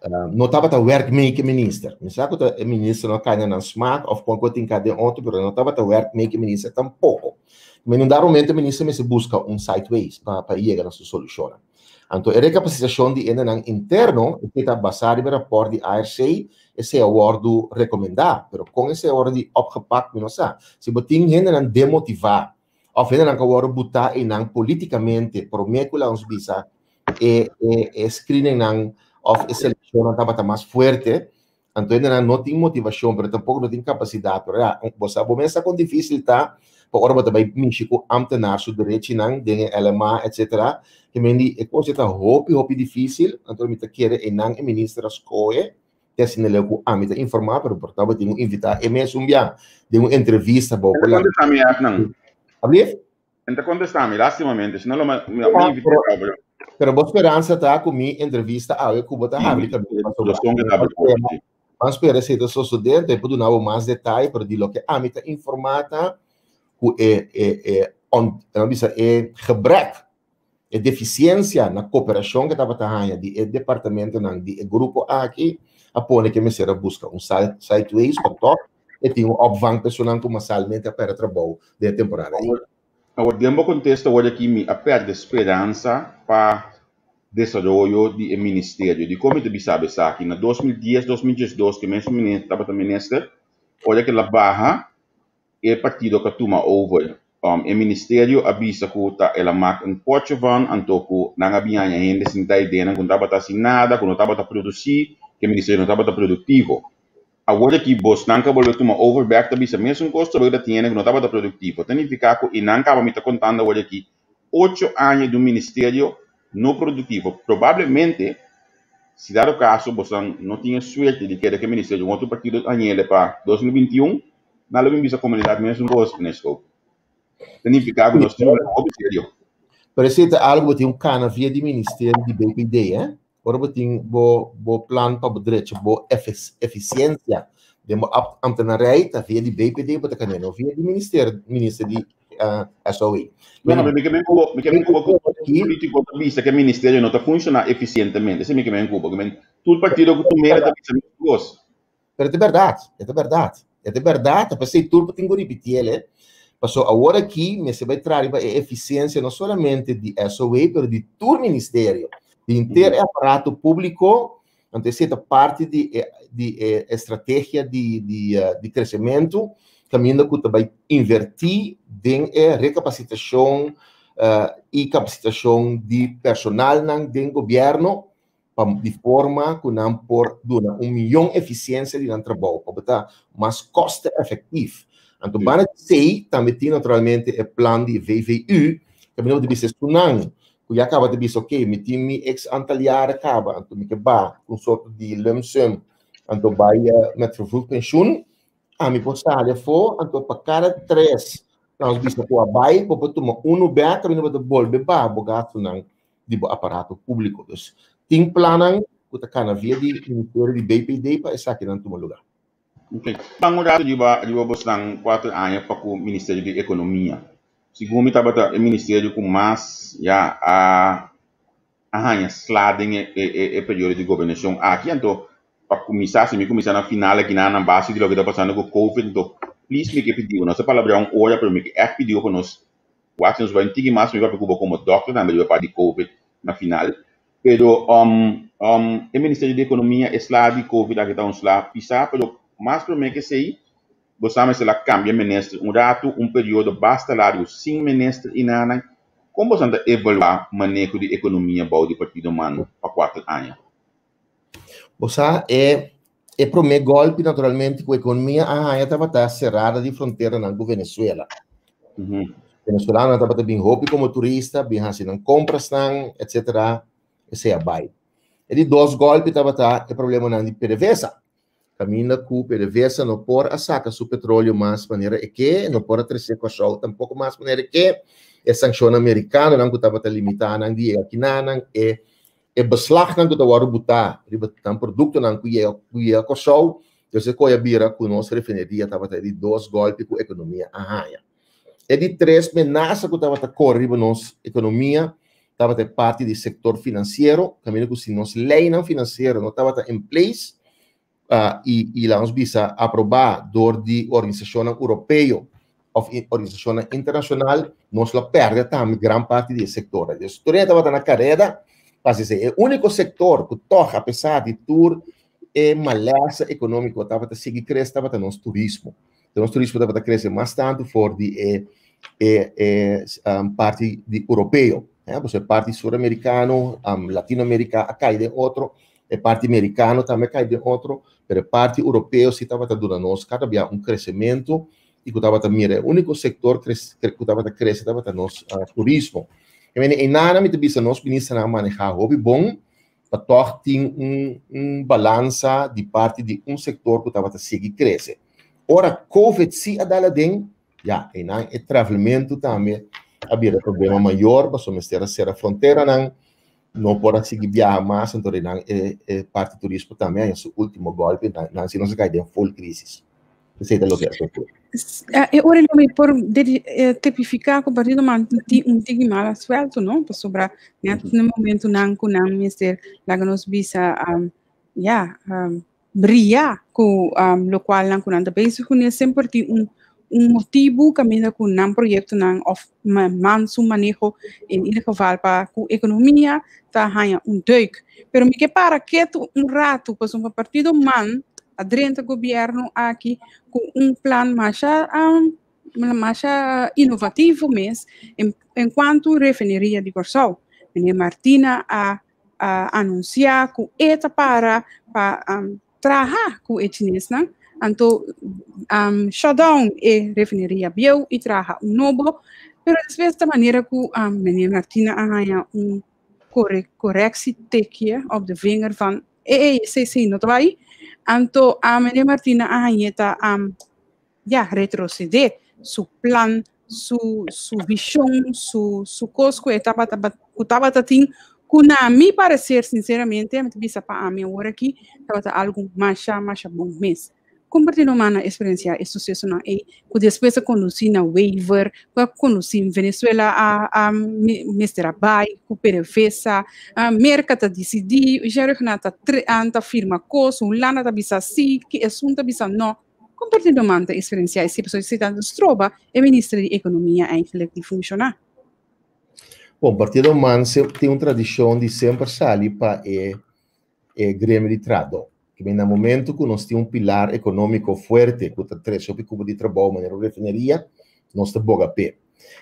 No tabata werk mee ku e minister. Mi sa ku ta e minister no kai na nan smaak of kon ku tin ka den otro, pero no tabata werk mee ku e minister tampoko. Mi no dado momento e minister mester buska un sideways pa pa yega na su solushonnan. Anto e rekapasitashon di hendenan interno esei ta basá riba e rapòrt di ARC, esei a wòrdu rekomendá, pero kon esei a wòrdu di opgepakt mi no sa. Si bo tin hendenan demotivá of hendenan ku a wòrdu butá einan politikamente promé ku laga nos bisa e e e screeningnan of e seleccionnan tabata mas fuerte. Anto hendenan no tin motivashon, pero tampoko no tin kapasidat. Pero ya, bo sa, bo mes sa kon difísil ta pa ora bo ta bai mishi ku ámtenar su derechinan den e LMA, etcétera. Ke men di e kos ei ta hopi, hopi difísil. Anto mi ta kere einan e minister a skohe, te asina leu ku ami ta informá, pero por ta bo tin ku invitá e mes un bia den un entrevista bo por laga. Kontestá mi aknan. Ablief? En ta kontestá mi, lástimamente, si no lo mi a invitá pero. Pero bo speransa ta ku mi entrevista awe ku bo ta habri kaminda pasobra Ban spera esei ta sosodé, anto e por duna bo mas detaye, pero di loke ami ta informá ta ku e e e on nan bisa e gebrek, e defisiensia na koperashon ku tabata haña di e departamentonan di e grupo aki a pone ku e mester a buska un sideways pa tòg e tin un opvang personan ku masalmente a pèrdè trabou den e temporada ei. Awor den bo kontesto awor aki mi a pèrdè speransa pa desaroyo di e ministerio. Dikon mi ta bisa bo esaki? Na 2010, 2012 ku e mesun minister tabata minister, ora ku el a baha e partido ku a tuma over e ministerio a bisa ku ta el a mak un potje van anto ku nan a bin haña hende sinta ei den nan ku no tabata hasi nada, ku no tabata produsí, ku e ministerio no tabata produktivo. Awor aki bosnan ka bolbe tuma over bek ta bisa mesun kos ta ta tin hende ku no tabata produktivo. Ta nifiká ku i nan kaba mi ta kontando awor aki ocho aña di un ministerio no produktivo. Probablemente si dado kaso bosnan no tin e suerte di keda ku e ministerio un otro partido hañ'ele pa 2021 nan lo bin bisa komunidat mesun kos meneer Schoop. Ta nifiká ku nos tin un problema hopi serio. Pero esei ta algu bo tin un kana via di ministerio di BPD, eh? Ora bo tin bo bo plan pa bo drecha bo efisiensia den bo ambtenarij ta via di BPD bo ta kane, no via di minister minister di SOE. No, no, mi ke men ku mi ke men ku bo politiko ta bisa ku e ministerio no ta funshoná efisientemente. Esei mi ke men ku bo. Ke men tur partido ku tumera ta bisa mes kos. Pero ta bèrdat, e ta bèrdat. E ta bèrdat, ta p'esei tur bo tin ku ripitié el. Paso awor aki mester bai traha riba e efisiensia no solamente di SOA, pero di tur ministerio, di henter e aparato públiko. Anto esei ta parti di e di e estrategia di di di kresementu, kaminda ku ta bai invertí den e rekapasitashon i kapasitashon di personalnan den gobièrnu pa di forma ku nan por duna un mion efisiensia di nan trabou, pa bo ta mas koste efektief. Anto banda di esei tambe tin naturalmente e plan di VVU, kaminda bo ta bisa esunnan ku ya kaba ta bisa oke mi tin mi ex aantal jaren kaba, anto mi ke ba ku un sorto di lump sum anto bai met vervroegd pensioen, ami por sali afó, anto pa kada tres nos bisa ku a bai bo por tuma unu bèk kaminda bo ta bolbe baha bo gastunan di bo aparato públiko. Dus tin plannan ku ta kana via di Ministerio di BPD pa esakinan tuma lugá. Ok. Ban un ratu riba riba bosnan kuater aña pa ku Ministerio di Ekonomia. Segun mi tabata e ministerio ku mas ya a a haña sla den e e e periodo di gobernashon aki. Anto pa kuminsá si mi kuminsá na final akinan na base di loke ta pasando ku covid anto please mi ke pidi bo nos a palabriá un ora pero mi ke ègt pidi bo pa nos Wak si nos bai un tiki mas mi papia ku bo komo dòkter tambe riba parti di covid na final. Pero e Ministerio di Ekonomia e sla di covid aki ta un sla pisá pero mas promé ke esei bo sa mester a kambia minister un ratu un periodo basta largu sin minister i nada. Kon boso ta evaluá maneho di ekonomia bou di Partido man pa kuater aña? Bo sa e e promé gòlpi naturalmente ku ekonomia a haña tabata serada di fronteranan ku Venezuela. Venezolanonan tabata bin hopi komo turista, bin hasi nan komprasnan, etsetera, esei a bai. E di dos gòlpi tabata e problemanan di PDVSA. Kaminda ku PDVSA no por a saka su petroleo mas manera e ke, no por a trese Kòrsou tampoko mas manera e ke, e sankshonnan merikanonan ku tabata limitá nan di yega kinanan, e e beslagnan ku ta wòrdu butá riba nan produktonan ku yega ku yega Kòrsou, dus e koi a bira ku nos refineria tabata e di dos gòlpi ku ekonomia a haña. E di tres menasa ku tabata kore riba nos ekonomia tabata e parti di sektor finansiero, kaminda ku si nos leinan finansiero no tabata in place i i laga nos bisa aprobá dor di organisashonnan europeo òf organisashonnan internashonal, nos lo pèrdè tambe gran parti di e sektor. Dus tur hende tabata na kareda pa hasi esei. E úniko sektor ku tòg apesar di tur e malesa ekonómiko tabata sigui krese tabata nos turismo. Nos turismo tabata krese mas tantu for di e e e parti di europeo, eh, pasobra e parti suramerikano, Latinoamerika a kai den otro. E parti merikano tambe kai den otro, pero e parti europeo si tabata duna nos kada bia un kresementu i ku tabata mira e úniko sektor ku tabata krese tabata nos turismo. I mene einana mi ta bisa nos ministernan a manehá hopi bon pa tòg tin un un balansa di parti di un sektor ku tabata sigui krese. Ora Covid si a dal aden, ya, einan e travelmentu tambe a bira problema mayor pasobra mester a sera fronteranan, no por a sigui biaha mas, anto nan e e parti turismo tambe a haña su último golpe, nan si nos a kai den full crisis. Esei ta loke a sufri. E ora lo mi por tipifiká ku partido man tin un tiki mala suelto, no? Pasobra net na momentunan ku nan mester laga nos bisa ya bria ku lokual nan ku nan ta bezig kuné semper tin un un motibu kaminda ku nan proyektonan òf man su maneho en ieder geval pa ku ekonomia ta haña un duik. Pero mi ke para ketu un ratu pasobra partido man a drenta gobièrnu aki ku un plan masha masha inovativo mes en enkuanto refineria di Kòrsou. Meneer Martina a a anunsiá ku e ta para pa traha ku e chinesnan, anto shutdown e refineria bieu i traha un nobo, pero despues ta manera ku meneer Martina a haña un correctietikje op de vinger van e e esei si no ta bai, anto meneer Martina a hañ'é ta ya retrocedé su plan, su su vision, su su kos ku e tabata ku tabata tin ku na mi parecer sinceramente mi ta bisa pa ami awor aki tabata algu masha masha bon mes. Kon por tin un a experiencia e sucesonan ei ku despues a conduci na waiver, ku a conduci Venezuela a a mester a bai ku PDVSA, Merca ta dicidi, Jerugna ta ta firma kos, Hulanda ta bisa si, esun ta bisa no. Kon partido man ta experiencia esei? Pasobra esei ta stroba e minister di economia eigenlijk di funciona. Bon, partido man tin un tradicion di semper sali pa e e gremio di trahadó. Ke men na momento ku nos tin un pilar ekonómiko fuerte ku ta trese hopi kubo di trabou manera un refineria, nos ta boga p'e.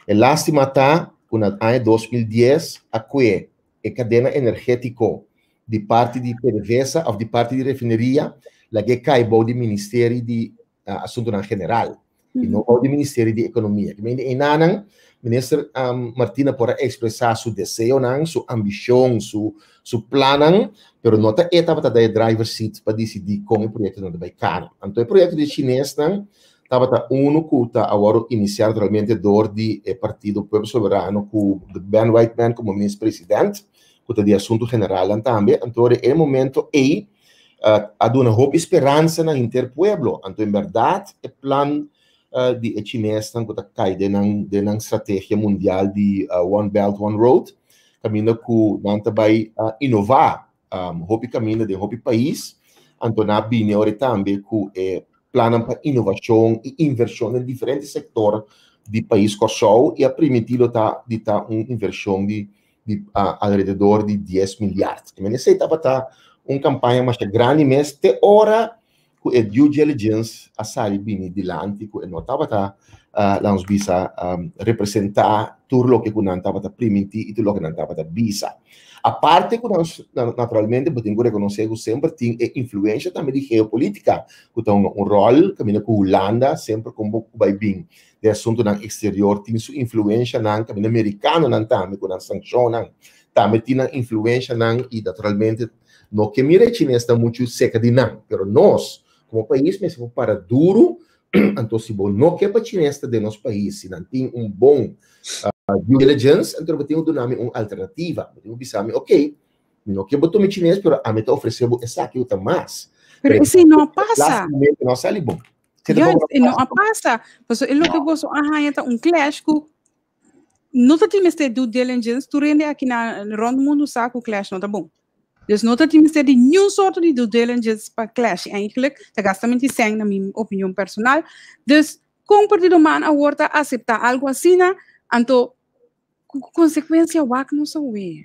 E lástima ta ku na aña 2010 a kue e kadena energétiko di parti di PDVSA òf di parti di refineria lag'é kai bou di Ministerio di Asuntunan General i no bou di Ministerio di Ekonomia. Ke men di einanan Minister Martina por a ekspresá su deseonan, su ambishon, su su plannan, pero no ta e tabata den e driver seat pa disidí kon e proyektonan ta bai kana. Anto e proyekto di e chinesnan tabata unu ku ta a wòrdu inisiá naturalmente dor di e partido Pueblo Soberano ku Ben Whiteman komo minister-president, ku ta di Asuntu Generalnan tambe. Anto den e momento ei a duna hopi speransa na henter pueblo. Anto en bèrdat e plan di e chinesnan ku ta kai den nan den nan strategia mundial di One Belt One Road, kaminda ku nan ta bai inová hopi kaminda den hopi pais, anto nan a bini awor tambe ku e plannan pa inovashon i invershon den diferente sektor di pais Kòrsou i a primintí lo ta di ta un invershon di di alrededor di dies milyard. I men esei tabata un kampaña masha grandi mes te ora ku e due diligence a sali bini dilanti ku e no tabata laat nos bisa representá tur loke ku nan tabata primintí i tur loke nan tabata bisa. Aparte ku nan naturalmente bo tin ku rekonosé ku semper tin e influensha tambe di geopolítika ku ta hunga un ròl kaminda ku Hulanda semper kon bo bai bin den asuntunan eksterior tin su influenshanan kaminda merikanonan tambe ku nan sankshonnan tambe tin nan influenshanan i naturalmente No ke mira e chinesnan muchu seka di nan, pero nos komo pais mester por para duru, anto si bo no ke pa chines ta den nos pais, si nan tin un bon due diligence, anto bo tin ku duna mi un alternativa, bo tin ku bisa mi, ok, mi no ke bo tuma e chines, pero ami ta ofresé bo esaki ku ta mas. Pero esei no a pasa. Lastimamente no a sali bon. Juist, e no a pasa. Pasobra e loke boso a haña ta un clash ku no ta tin mester due diligence, tur hende aki na rond mundu sa ku clash no ta bon. Dus no ta tin mester di niun sorto di due diligence pa clash. Eigenlijk ta gasta menti sèn na mi opinion personal. Dus kon Partido Man awor ta aseptá algu asina, anto ku konsekuensia wak nos awe.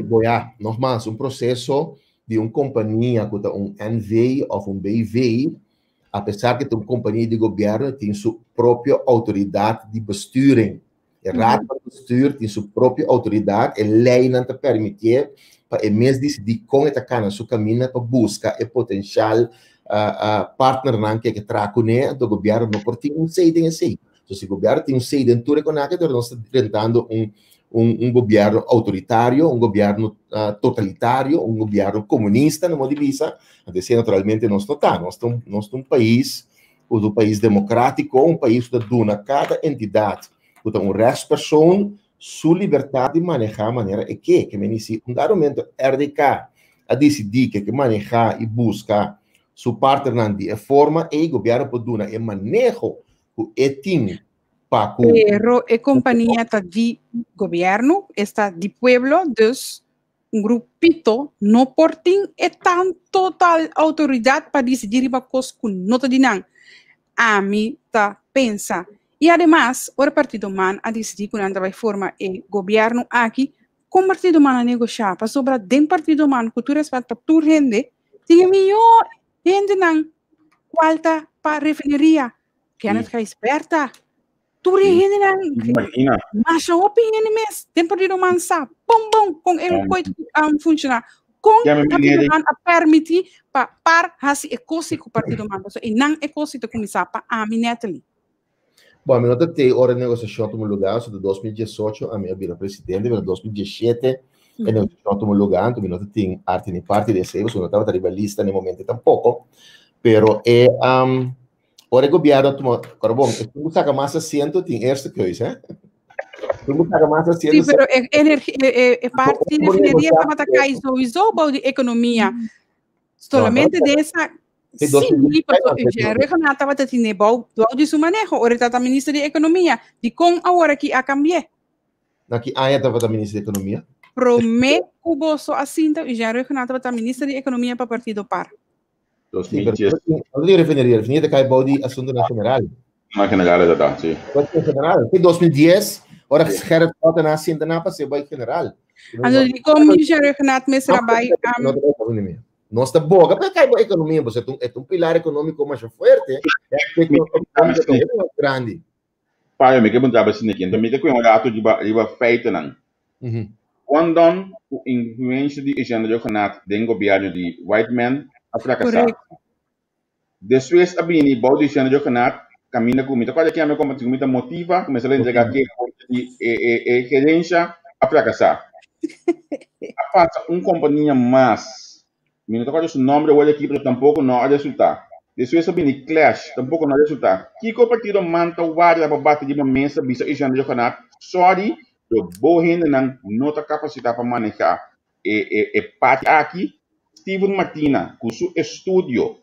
Bo ya, nogmaals, un proseso di un kompania ku ta un NV òf un BV Apesar ku ta un kompania di gobièrnu, e tin su propio outoridat di besturing. E Raad van. Bestuur tin su propio outoridat, e leinan ta permitié pa e mes disidí kon e ta kana su kaminda pa buska e potenshal partnernan ku e ke traha kuné, anto gobièrnu no por tin un sei den esei. So si gobièrnu tin un sei den tur e konaki, entonces nos ta drentando un un un gobièrnu outoritario, un gobièrnu totalitario, un gobièrnu komunista, no di bisa, anto esei naturalmente nos no ta. Nos ta un nos ta un pais ku ta un pais demokrátiko, un pais ku ta duna kada entidat ku ta un rechtspersoon su libertad di maneha manera e ke. Ke meni si un dado momento RDK a disidí ke ke maneha i buska su partnernan di e forma ei, gobièrnu por duna e maneho ku e tin pa ku. Pero e kompania ta di gobièrnu, esta di pueblo, dus un grupito no por tin e tan total outoridat pa disidí riba kos ku no ta di nan. Ami ta pensa. I ademas, ora Partido man a disidí ku nan ta bai forma e gobièrnu aki, kon Partido man a negoshá? Pasobra den Partido man, ku tur rèspèt pa tur hende, tin e mihó hendenan kual ta pa refineria. Kenneth Gijsbertha, Tur e hendenan, Imagina. masha hopi hende mes, den partido man sa, bom bom, kon e koi funciona. Kon Ja, maar partido meneer, man a permiti pa par hasi e kosi ku partido man. So, e nan e kosi ta kuminsá pa ami Natalie. Bon, mi no ta te ora e negosiashon a tuma lugá, so ta 2018 ami a bira presidente, pero 2017 e negosiashon a tuma lugá, anto mi no ta tin arte ni parti di esei, pasobra mi no tabata riba lista na e momento tampoko. Pero e um, Ora e gobierno a tuma, ora bon, esun ku saka mas asiento tin eerste keus, hè? Esun ku saka mas asiento. Sí, pero e, energi, e, e, e parte di refineria tabata kai sowieso bou di ekonomia. Solamente de esa Sí, Sí, paso Eugene Rhuggenaath tabata tine bou bou di su maneho, ora e tata minister di ekonomia. Di kon awor aki a kambié? Na ki aña tabata minister di ekonomia? Promé ku boso a sinta, Eugene Rhuggenaath tabata minister di ekonomia pa partido par. 2010. No di refineria, refineria ta kai bou di asuntunan general. Na general e ta, si. General. Ki 2010, ora Gerrit Schotten a sinta na pa se bai general. Anto di kon Michel Rhuggenaath mester a bai Nos ta boga pa kai bou ekonomia, pasobra e ta un pilar ekonómiko masha fuerte. E ta grandi. Payo, mi ke puntra bo esaki. Enton mi ta kue un rato riba riba feitonan. Kon don ku influensha di Eugène Rhuggenaath den gobièrnu di Whiteman a frakasá? Despues a bini bou di Eugène Rhuggenaath kaminda ku mi ta kòrda kiami kompartí ku mi ta motiva ku mester a entregá ke di e e e gerensha a frakasá. A pasa un kompania mas Mi no ta kòrda su nòmber awor aki, pero tampoko no a resultá. Despues a bini Clash, tampoko no a resultá. Kiko partido man ta warda pa bati riba mesa bisa Eugène Rhuggenaath, sòri, pero bo hendenan no ta kapasitá pa manehá e e e parti aki. Steven Martina ku su estudio,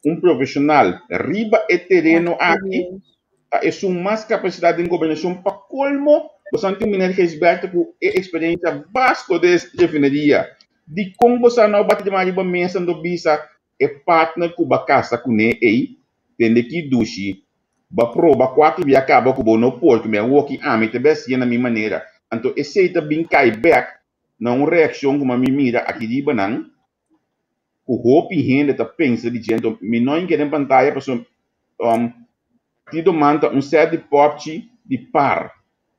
un profeshonal riba e tereno aki, ta esun mas kapasitá den gobernashon. Pa kolmo, boso tin un meneer Gijsbertha ku e eksperensia vasto den refineria. Dikon bo sa no bati di man riba mesa ando bisa e partner ku ba kasa kuné ei, tende ki dushi, ba proba kuater bia kaba ku bo no por, ku mi a woki ami ta bes hasié na mi manera. Anto esei ta bin kai bek na un reakshon ku mi mira aki riba nan ku hopi hende ta pensa di dje. Anto mi no hinka den pantaya pasobra Partido man ta un sèt di pòpchi di par.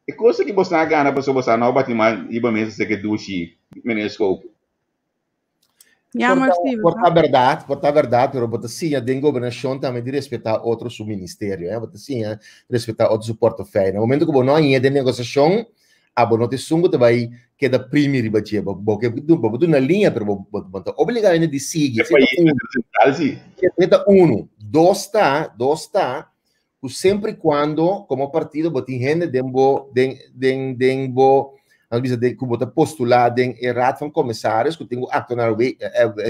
E kos aki boso a gana pasobra boso a no bati man riba mesa seke dushi, meneer Schoop. Jammer, Steven. Por ta berdad, por ta berdad, pero bo ta siña den gobernacion tambe di respeta otro su ministerio, eh? Bo ta siña respeta otro su portefeuille. Na momento ku bo no hañ'é den negociacion, abo no ta esun ku ta bai keda primi riba dje. Bo, bo ke bo bo duna liña, pero bo, bo, bo ta obligá hende di sigui. E pais central, si. E ta uno. Dos ta, dos ta, ku semper i kuando komo partido bo tin hende den bo den den den bo nan bisa den ku bo ta postulá den e raad van commissaris ku tin ku aktua naar we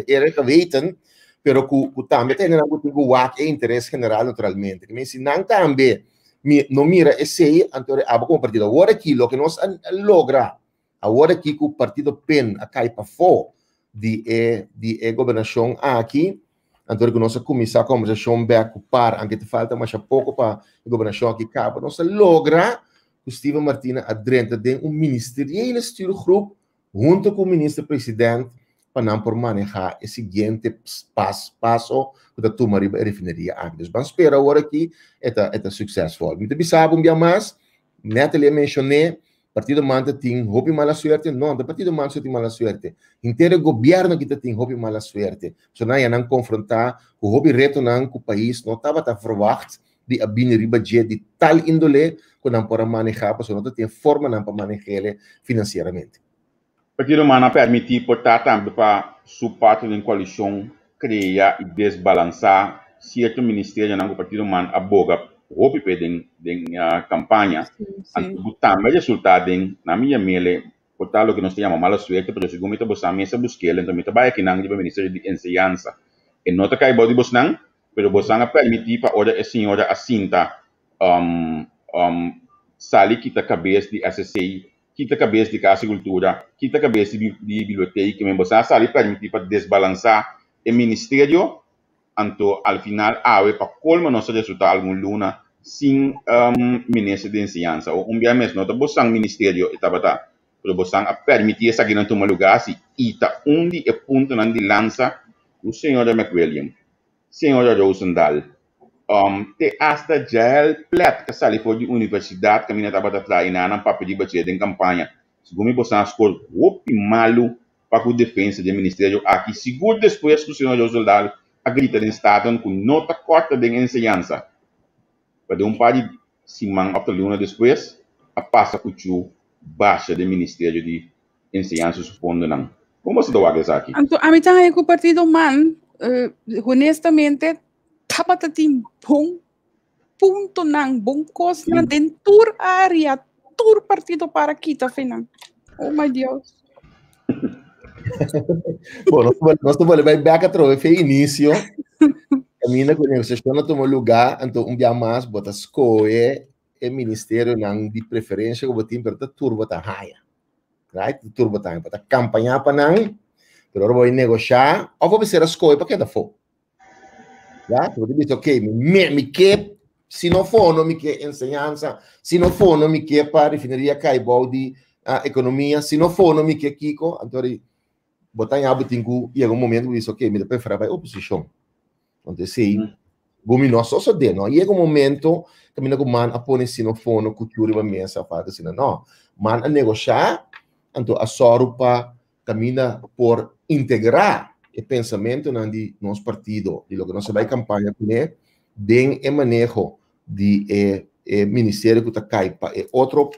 eer en geweten pero ku ku tambe ta hendenan ku tin ku wak e interes general naturalmente. Ke men si nan tambe mi no mira esei anto abo komo partido awor aki loke nos a logra awor aki ku partido pen a kai pafó di e di e gobernashon aki Anto ku nos a kuminsá kombersashon bèk ku par, anke ta falta masha poko pa e gobernashon aki kaba, nos a logra ku Steven Martina a drenta den un ministeriële stuurgroep hunto ku minister president pa nan por manehá e siguiente pas paso ku ta tuma riba e refineria aki. Dus ban spera awor aki e ta e ta suksesvol. Mi ta bisa bo un bia mas, Natalie a menshoné. Partido MAN ta tin hopi mala suerte? No, no ta partido MAN so tin mala suerte. Henter e gobierno aki ta tin hopi mala suerte. Pasobra nan ya nan confronta cu hopi retonan cu pais no tabata verwacht di a bini riba dje di tal indole cu nan por a maneha pasobra no ta tin e formanan pa manehele financieramente. Partido man a permiti por ta tambe pa su parti den coalicion crea y desbalansa cierto ministerionan cu partido man a boga hopi p'e den den campaña, anto cu tambe a resulta den, na mi yamele, por ta loke nos ta yama mala suerte, pero segun mi ta bosa mes a busk'el, enton mi ta bai akinan riba Ministerio di Enseñansa. E no ta cay bou di bosnan, pero bosan a permiti pa ora e señora a sinta sali kita cabes di SSC Kita kabes di Kas di Kultura, kita kabes di di bibliotek, men boso a sali permití pa desbalansá e ministerio, anto al final awe pa kolmo nos a resultá algun luna sin minister di enseñansa. O un bia mes no ta bosan ministerio e tabata, pero bosan a permití esakinan tuma lugá si i ta un di e puntonan di lansa ku señora McWilliam, Señora Rozendal, te asta Jael Plet ta sali for di universidad caminda tabata traha y nan papia di bache den campaña. Segun mi bosan a score hopi malu pa cu defensa di e ministerio aki, sigur despues cu señor Rozendal a grita den Staten cu no ta corta den enseñansa. Pa den un par di siman of ta luna despues a pasa cu chu basha den ministerio di enseñansa su fondonan. Kon boso ta wak esaki? Anto ami ta haña ku partido man, honestamente, tabata tin bon puntonan, bon kosnan den tur área, tur partido para kita fe nan. Oh my Dios. Bon, nos ta bolbe bai bek atrobe fe inicio. Kaminda ku negosiashon a tuma lugá, anto un bia mas bo ta skohe e ministerionan di preferencia ku bo tin, pero ta tur bo ta haña. Right? Ta tur bo ta haña. Bo ta kampañá pa nan, pero ora bo bai negoshá, òf bo mester a skohe pa keda afó. Ya? Bo ta bisa, ok, mi, mi ke si no fono mi ke enseñansa, si no fono mi ke pa refineria kai bou di uh, ekonomia, si no fono mi ke kiko, anto bo ta haña bo tin ku yega un momento ku bisa, ok, mi ta preferá bai oposishon. Entonces, sí, gumi no a sosodé, no? Yega un momento kaminda ku man a pone sinofono ku chu riba mesa of algo asina, no. Man a negoshá, anto a sòru pa kaminda por integrá e pensamentonan di nos partido, di loke nos a bai kampaña kuné, den e maneho di e e ministerio ku ta kai pa e otro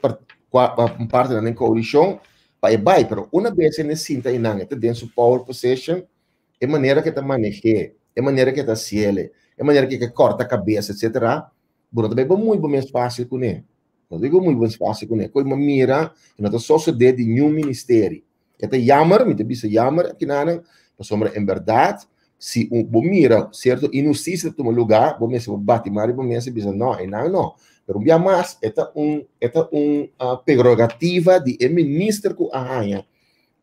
partenan den koalishon pa e bai. Pero una bes e sinta einan, e ta den su power position, e manera ke ta maneh'é, e manera ke ta hasiel, e manera ke ke kòrta kabes, etsetera, bo no ta bai bo muy bo mes fásil kuné. No ta bai bo muy bo mes fásil kuné. Koe mi a mira, e no ta sosodé di niun ministeri. E ta yammer, mi ta bisa yammer akinanan, pasobra en bèrdat, si un bo mira sierto inhustisia ta tuma lugá, bo mester bo bati man riba mesa i bisa no, einan no. Pero un bia mas, e ta un e ta un prerogativa di e minister ku a haña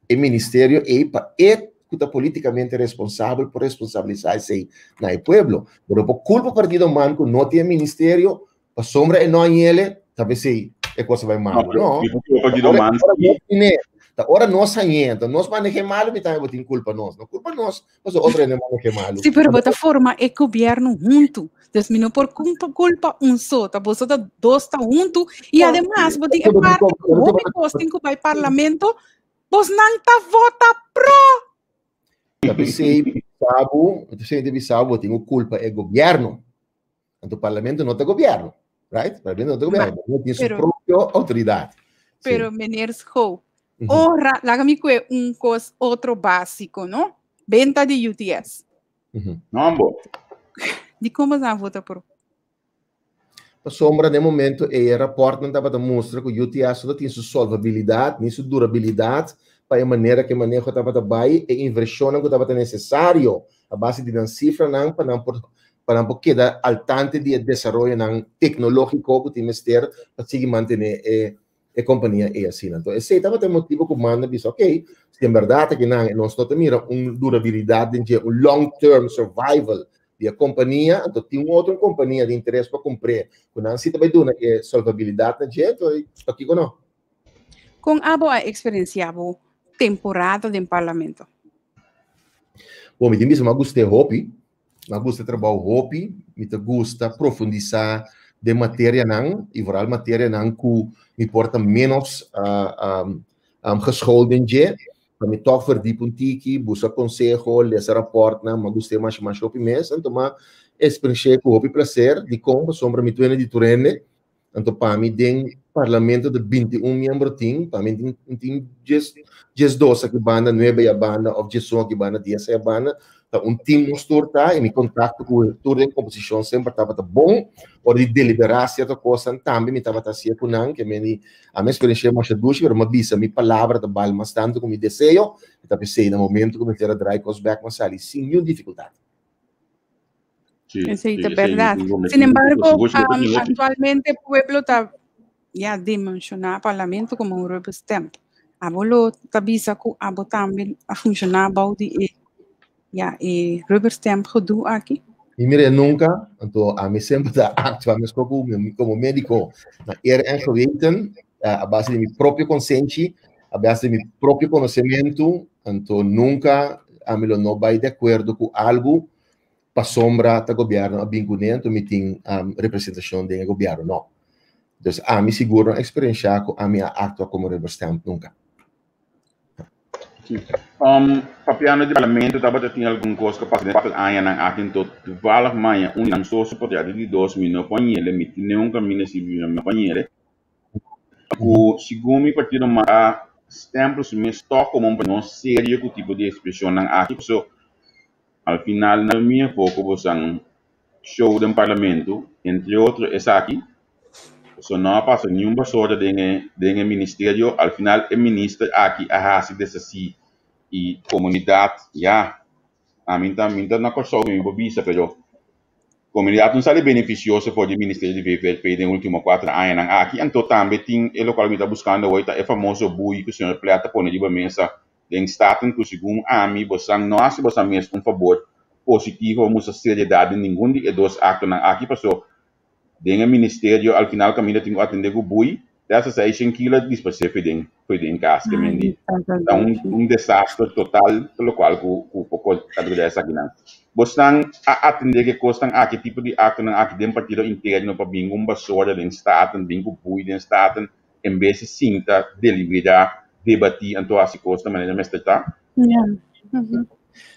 e ministerio ei pa e ku ta polítikamente responsabel por responsabilisá esei na e pueblo. Pero por kulpa partido man ku no tin e ministerio, pasobra e no a yele, ta p'esei e kos a bai malu. No, Partido man sí. Ta ora nos hañ'é, anto nos maneh'é malu, mi tambe bo tin kulpa nos. No kulpa nos, pasobra otro hende maneh'é malu. Sí, pero bo ta forma e gobierno huntu. Dus mi no por culpa un so, ta boso ta dos ta huntu y ademas bo tin e parte ku hopi kos tin ku bai parlamento, bos nan ta vota pro. Ta p'esei bisabu, ta p'esei bisabu bo tin ku culpa e gobierno. Anto parlamento no ta gobierno, right? Parlamento no ta gobierno, no tin su propio autoridad. Pero meneer Schoo, ora, laga mi kue un kos otro básico, no? Benta di UTS. No, Di kon boso a vota pro? Pasobra den momento ei e rapòrtnan tabata mustra ku UTS no tin su solvabilidat ni su durabilidat pa e manera ku e maneho tabata bai, e invershonnan ku tabata nesesario a base di nan sifranan pa nan por pa nan por keda al tante di e desaroyonan teknológiko ku tin mester pa sigui mantené e e kompania ei asina. Anto esei tabata e motibu ku manda bisa, ok, si en bèrdat akinan nos no ta mira un durabilidat den dje, un long term survival di e kompania, anto tin un otro kompania di interes pa kumpr'é, ku nan si ta bai duna e solvabilidat na dje, anto pakiko no? Kon abo a eksperensiá bo temporada den Parlamento? Bon, mi tin bisa mi a gust'é hopi, mi a gusta e trabou hopi, mi ta gusta profundisá. den materianan i vooral materianan ku mi por ta ménos geschoold den dje, pa mi tòg verdiep un tiki, buska konseho, lesa rapòrtnan, mi a gust'é masha masha hopi mes, anto mi a eksperensh'é ku hopi plaser, dikon? Pasobra mi tuende di tur hende, anto pa mi den parlamento ta 21 miembro tin, pa mi tin tin djes 12 aki banda, nuebe ya banda, òf 11 aki banda, 10 aya banda, ta un team nos tur ta i mi kontakto ku tur den komposishon semper tabata bon, ora di deliberá sierto kosnan tambe mi tabata hasié ku nan, ke meni ami eksperensh'é masha dushi, pero mi a bisa mi palabra ta bal mas tantu ku mi deseo, mi ta p'esei na momento ku mi mester a drai kos bèk mi a sali sin niun difikultat. Esei ta bèrdat. Sin embargo, aktualmente pueblo ta ya dimensioná parlamento komo un rubber stamp. Abo lo ta bisa ku abo tambe a funshoná bou di e ya e rubber stamp gedoe aki? Mi mir'é nunka, anto ami semper ta aktua meskos ku komo médiko na eer en geweten, a base di mi propio konsenshi, a base di mi propio konosementu, anto nunka ami lo no bai di akuerdo ku algu pasobra ta gobièrnu a bin kuné, anto mi tin representashon den e gobièrnu. No. Dus ami sigur no a eksperenshá ku ami a aktua komo rubber stamp nunka. Papiando di parlamento tabata tin algun kos ku pasa den kuater añanan aki anto toevallig maña un di nan socio patriarca di dos mi no por ñele mi tin un kaminda si mi no por ñele ku segun mi partido mas a stempel su mes tòg komo un no serio ku tipo di ekspreshonnan aki paso al final nan mi a poko bosan show den parlamento entre otro esaki paso no a pasa niun basora den e den e ministerio al final e minister aki a hasi desasi y comunidad ya ami ta mi ta na Kòrsou mi por bisa pero comunidad no sali beneficioso for di ministerio di VVRP den ultimo cuater añanan aki anto tambe tin e locual mi ta buscando hoy ta e famoso bui cu señor Plet ta pone riba mesa Den Staten ku segun ami bosan no hasi bosan mes un fabor positivo o mustra seriedad den ningun di e dos aktonan aki paso den e ministerio al final kaminda tin ku atende ku bui te hasta seishen kilo a disparsé fo'i den fo'i den kas ke men di ta un un desaster total ta lokual ku ku poko ta dura esakinan. Bosnan a atende ku e kosnan aki tipo di aktonan aki den partido interno pa bin ku un basora den Staten bin ku bui den Staten en bes di sinta, deliberá, debatí anto hasi kos na manera mester ta.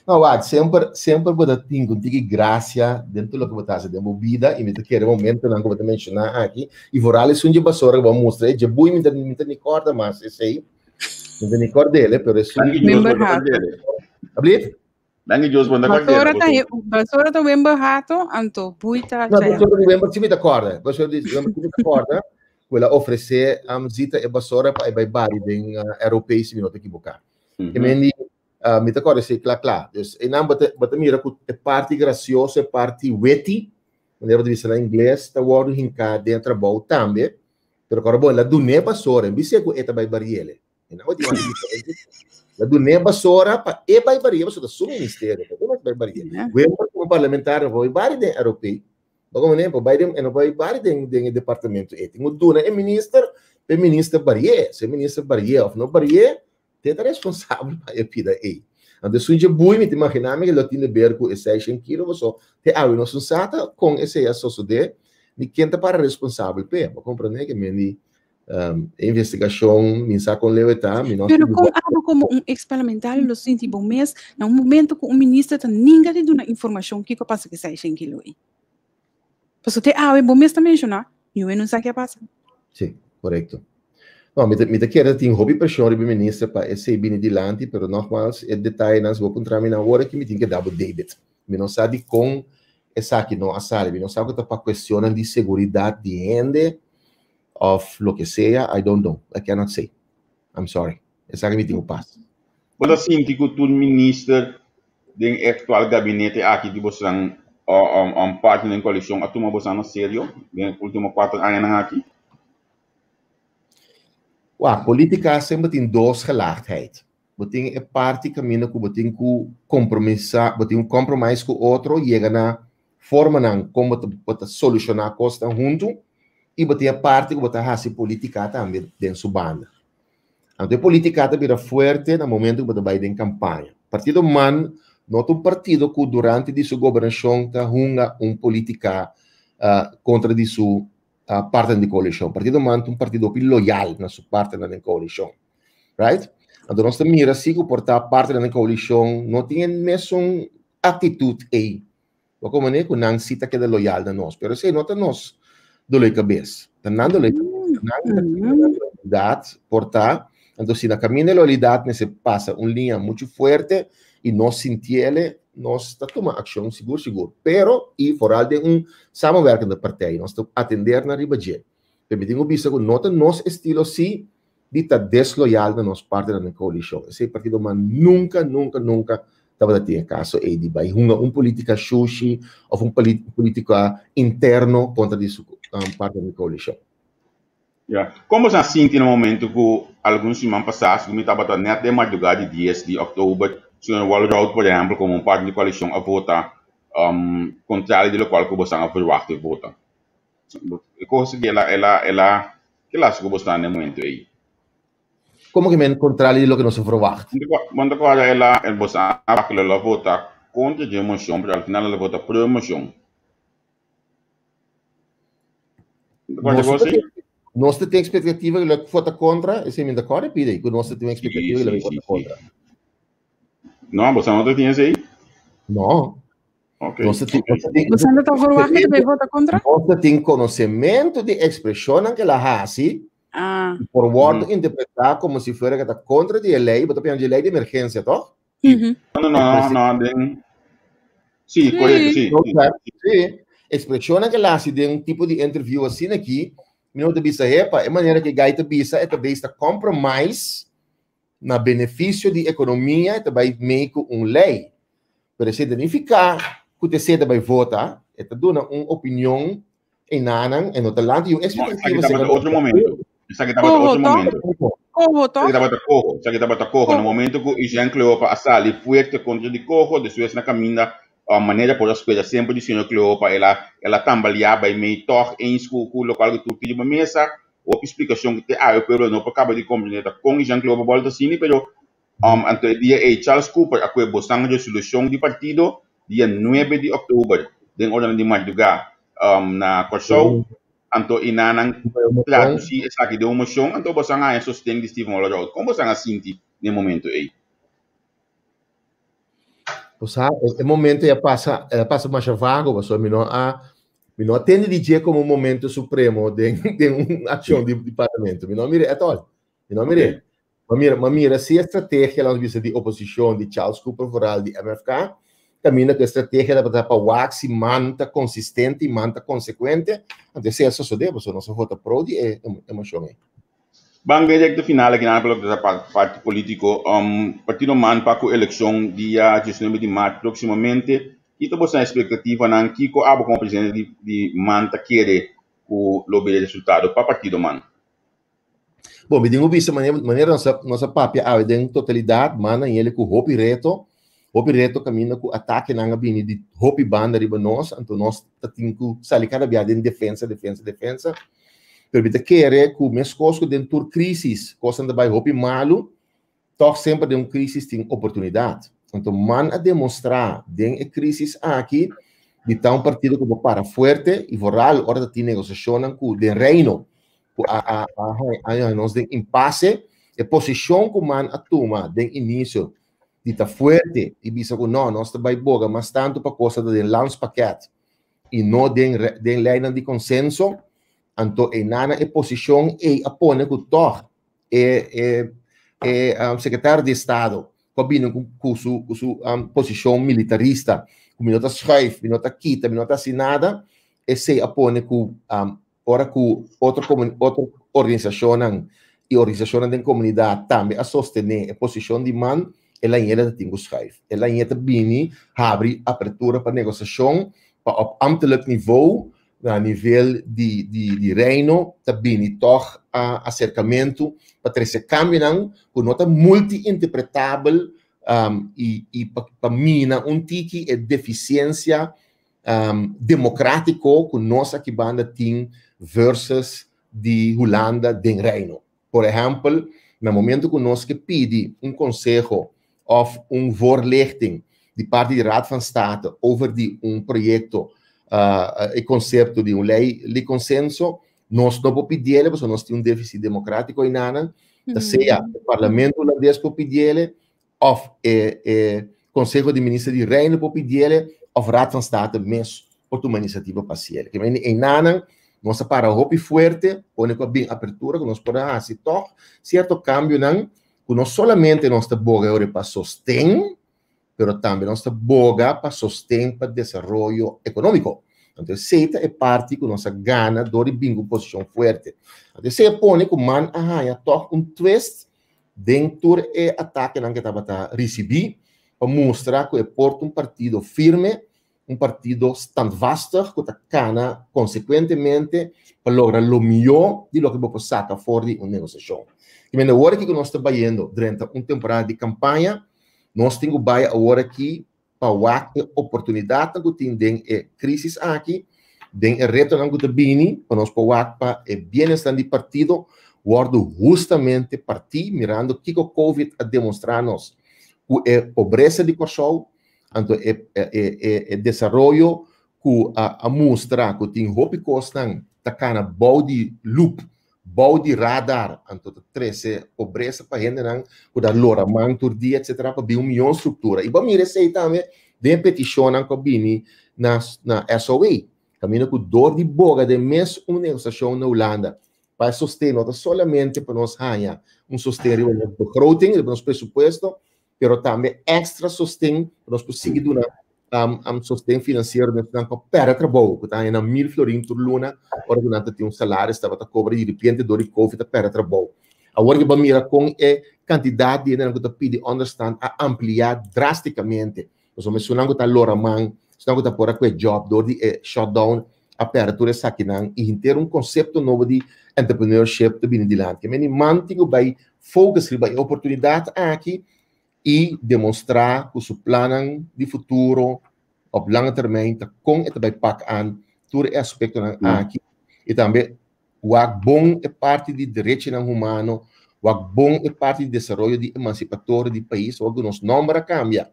No, wak, semper, semper bo ta tin un tiki gracia den tur loke bo ta hasi den bo bida i mi ta kere momentonan ku bo ta menshoná aki i vooral esun dje basora ku bo a mustra e dje bui mi ta mi ta ni kòrda mas esei, mi ta ni kòrd'el pero esun Danki Dios bo ta kòrd'el. Ablief? Danki Dios bo ta kòrd'el. Basora ta Wember Hato, anto bui ta No, basora di Wember si mi ta kòrda. Basora di Wember si mi ta kòrda ku el a ofresé Zita e basora pa e bai bari den ROP si mi no ta ekiboká. E men di mi ta kòrda esei kla kla. Dus einan bo ta bo ta mira ku e parti grasioso, e parti witty, manera bo ta bisa na ingles, ta wòrdu hinká den e trabou tambe. Pero kòrda bo, el a dun'é basora, en bis'é ku e ta bai bari'el. E nan tin wak diferente. La dun'é basora pa e bai baria, pasobra ta su ministerio, pa e bai baria. Wemper como parlamentario no por bai bari den ROP. Bo como por bai den, e no por bai bari den den e departamento ei. Tin ku duna e minister pa e minister bari'é. Si e minister bari'é of no bari'é, te ta responsabel pa e pida ei. Anto esun dje bui mi ta imaginá mi ke lo tin de ber ku e seishen kilo, pasobra te awe nos no sa ta kon esei a sosodé, ni ken ta para responsabel p'e. Bo komprendé ke men di E investigashon mi sa kon leu e ta, mi no Pero kon abo komo un ex parlamentario lo sinti bo mes na un momento ku un minister ta ninga di duna informashon kiko a pasa ku esei shen kilo ei? Pasobra te awe bo mes ta menshoná, niun no sa ke a pasa. Sí, korekto. No, mi ta, mi ta kere tin hopi preshon riba e minister pa esei bini dilanti, pero nogmaals e detayenan si bo puntra mi nan awor aki mi tin ke da bo debit. Mi no sa dikon esaki no a sali, mi no sa ku ta pa kuestionnan di seguridat di hende, of loke sea, I don't know, I cannot say. I'm sorry. Esaki mi tin ku pas. Bo ta sinti ku tur minister den e aktual gabinete aki di bosan partner den koalishon a tuma bosan na serio den e ultimo kuater añanan aki? Wak, politika semper tin dos gelaagdheid. Bo tin e parti kaminda ku bo tin ku kompromisá, bo tin ku compromise ku otro, yega na formanan kon bo ta bo ta solushoná kosnan huntu i bo tin e parti ku bo ta hasi polítika tambe den su banda. Anto e polítika ta bira fuerte na momento ku bo ta bai den kampaña. Partido man no ta un partido ku durante di su gobernashon ta hunga un polítika kontra di su. partner di koalishon. Partido man ta un partido hopi loyal na su partnernan den koalishon. Right? Anto nos ta mira si ku por ta partnernan den koalishon no tin e mesun aktitut ei. Bo komo ku nan si ta keda loyal na nos. Pero esei no ta nos dolor di kabes. Ta nan dolor di kabes. Nan ta keda nan loyalidat por ta. Anto si na kaminda e loyalidat mester pasa un liña muchu fuerte i nos sintiele, nos ta tuma akshon sigur sigur. Pero i foral den un samenwerkende partij nos ta atender nan riba dje. Pero mi tin ku bisa ku no ta nos estilo si di ta desloyal na nos partnernan den koalishon. Esei partido man nunka, nunka, nunka tabata tin e kaso ei di bai hunga un politika shushi òf un politika interno kontra di su partner di koalishon. Ya. Kon boso a sinti na momento ku algun siman pasá, segun mi tabata nèt den mardugá di dies di òktober, señor Walroud por ehèmpel komo un partner di koalishon a vota kontrario di lokual ku boso a verwagt e vota? E kos aki el a, el a, el a, ke laso ku bo sta na e momento ei? Komo ke men kontrario di loke nos a verwagt? Bo ta kòrda el a, el bo sa ku el a vota kontra dje moshon, pero al final el a vota pro e moshon. Bo ta kòrda e kos ei? Nos ta tin ekspektativa ku el a vota kontra, esei mi ta kòrda pidi, ku nos ta tin ekspektativa ku el a vota kontra. No, bo sa no ta tin esei? No. Okay. Nos tin, nos tin, Você não tá verwacht dat bij vota contra? Nos tin conocimento di expresionan que la hasi por worden interpretá como si fuera que ta contra di e ley, bo ta piensa di ley di emergencia, toch? No, no, no, den Sí, correcto, sí. Sí. Expresionan que la hasi den un tipo di interview asina aki, mi no ta bisa, hepa, e manera que guy ta bisa, e ta bisa compromise na benefisio di ekonomia e ta bai mei ku un lei. Pero esei ta nifiká ku te ta bai vota, e ta duna un opinion einanan e no ta lanta i un ekspektativa. Esaki tabata otro momento. Esaki tabata otro momento. Koho to? Esaki tabata koho. Esaki tabata koho. Na momento ku Eugène Cleopa a sali fuerte kontra di koho, despues na kaminda manera por a spera semper di señor Cleopa el a el a tambaleá bai mei tòg eens ku ku lokual ku tur tin riba mesa. Hopi splikashon ku te awe pueblo no por kaba di komprendé ta kon Jean Claude Bobol ta sini, pero anto e dia ei Charles Cooper a kue bosan resolushon di partido dia nuebe di òktober den oranan di mardugá na Kòrsou, anto i nan nan tradusí esaki den un moshon, anto bosan a haña sosten di Steven Walroud. Kon bosan a sinti den e momento ei? Osea, e momento ei a pasa, el a pasa masha vago, pasobra mi no a Mi no a tende di dje como un momento supremo den, den un accion di, di parlamento. Mi no a mira at all. Mi no a mira. Okay. Ma mira, ma mira si estrategia laat bisa di oposicion di Charles Cooper vooral di MFK, caminda cu estrategia tabata pa wak si man ta consistente y man ta consecuente, anto esey a sosode, pasobra nos a vota pro di e emocion ey. Ban den recta final aki nan pa loke ta parti politico. Partido man pa cu eleccion dia 19 di maart proximamente. Ki ta boso expectativanan? Kico abo como presidente di man ta kere cu lo bira e resultado pa partido man? Bon, mi tin cu bisa manera nos a papia awe den totalidad, man a yele cu hopi reto, hopi reto caminda cu atakenan a bini di hopi banda riba nos, anto nos ta tin cu sali cada bia den defensa, defensa, defensa. Pero mi ta kere ku meskos ku den tur krísis kosnan ta bai hopi malu, tòg semper den un krísis tin oportunidat. Anto man a demostrá den e krísis aki di ta un partido ku por para fuerte i vooral ora ta tin negosiashonnan ku den Reino ku a a a haña nos den impase, e posishon ku man a tuma den inisio di ta fuerte i bisa ku no, nos ta bai boga mas tantu pa kos ta den landspakket i no den den leinan di konsenso, anto einan e posishon ei a pone ku tòg e e e sekretario di estado ku a bini ku ku su ku su posishon militarista ku mi no ta schuif, mi no ta kita, mi no ta hasi nada, esei a pone ku ora ku otro otro organisashonnan i organisashonnan den komunidat tambe a sostené e posishon di man, e lañera ta tin ku schuif. E lañera ta bini habri apertura pa negosiashon pa op ambtelijk niveau, na nivel di di di Reino, ta bini tòg a aserkamentu pa trese kambionan ku no ta multi-interpretabel i i pa pa mina un tiki e defisiensia democratico cu nos aki banda tin versus di Hulanda den Reino. Por ehempel, na momento cu nos ke pidi un conseho of un voorlichting di parti di Raad van State over di un proyecto, e concepto di un ley di consenso, Nos no por pidiele, pasobra nos tin un déficit demokrátiko einanan, ta sea e parlamento hulandes por pidiele, òf e e Konseho di Minister di Reino por pidiele, òf Raad van State mes por tuma inisiativa pa hasiele. Ke mende einanan nos a para hopi fuerte, pone ku a bin apertura ku nos por a hasi tòg sierto kambionan ku no solamente nos ta boga e ora pa sosten, pero tambe nos ta boga pa sosten pa desaroyo ekonómiko. Anto esei ta e parti ku nos a gana dor di bin ku un posishon fuerte. Anto esei a pone ku man a haña tòg un twist den tur e atakenan ku e tabata risibí pa mustra ku e por ta un partido firme, un partido standvastig ku ta kana konsekuentemente pa logra lo mihó di loke bo por saka for di un negosiashon. I mende awor aki ku nos ta bayendo drenta un temporada di kampaña, nos tin ku bai awor aki pa wak e oportunidatnan ku tin den e krísis aki, den e retonan ku ta bini, pa nos por wak pa e bienesnan di partido wòrdu hustamente partí, mirando kiko Covid a demostrá nos ku e pobresa di Kòrsou, Anto e e e desaroyo ku a a mustra ku tin hopi kosnan ta kana bou di lup, bou di radar, anto ta trese pobresa pa hendenan ku ta lora man tur dia etcetera pa bin un mion struktura. I bo a mira esei tambe den e petishonnan ku a bini na na SOA, kaminda ku dor di boga den mes un negosiashon na Hulanda pa e sosten no ta solamente pa nos haña un sosten riba nos begroting, riba nos presupuesto, pero tambe extra sosten pa nos por sigui duna um, um sosten financiero na esnan ku a perde trabou, ku ta haña nan 1000 florin tur luna, ora ku nan ta tin un salaris tabata kobra di repente dor di covid a perde trabou. Awor ke bo mira kon e kantidat di hendenan ku ta pidi onderstand a ampliá drástikamente. Pasobra esunnan ku ta lora man, esunnan ku ta por a kue job dor di e shutdown a perde tur esakinan i henter un konsepto nobo di entrepreneurship ta bini dilanti. Meni man tin ku bai focus riba e oportunidat aki i demostrá ku su plannan di futuro op lange termijn ta kon e ta bai pak aan tur e aspektonan aki i tambe wak bon e parti di derechinan humano, wak bon e parti di desaroyo di emansipatorio di pais, ora ku nos nòmber a kambia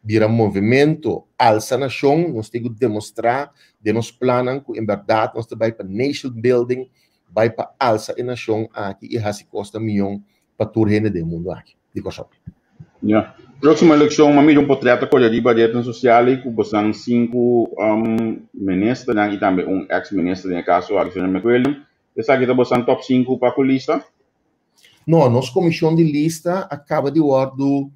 bira Movimento Alsa Nashon, nos tin ku demostrá den nos plannan ku en bèrdat nos ta bai pa nation building, bai pa alsa e nashon aki i hasi kos ta mion pa tur hende den mundu aki di Kòrsou. Ya. Próksimo elekshon m'a mira un potrèt ta kore riba retnan sosial ei ku bosan sinku ministernan i tambe un eks minister den e kaso aki señor McWilliam. Esaki ta bosan tòp sinku pa ku lista? No, nos komishon di lista a kaba di wòrdu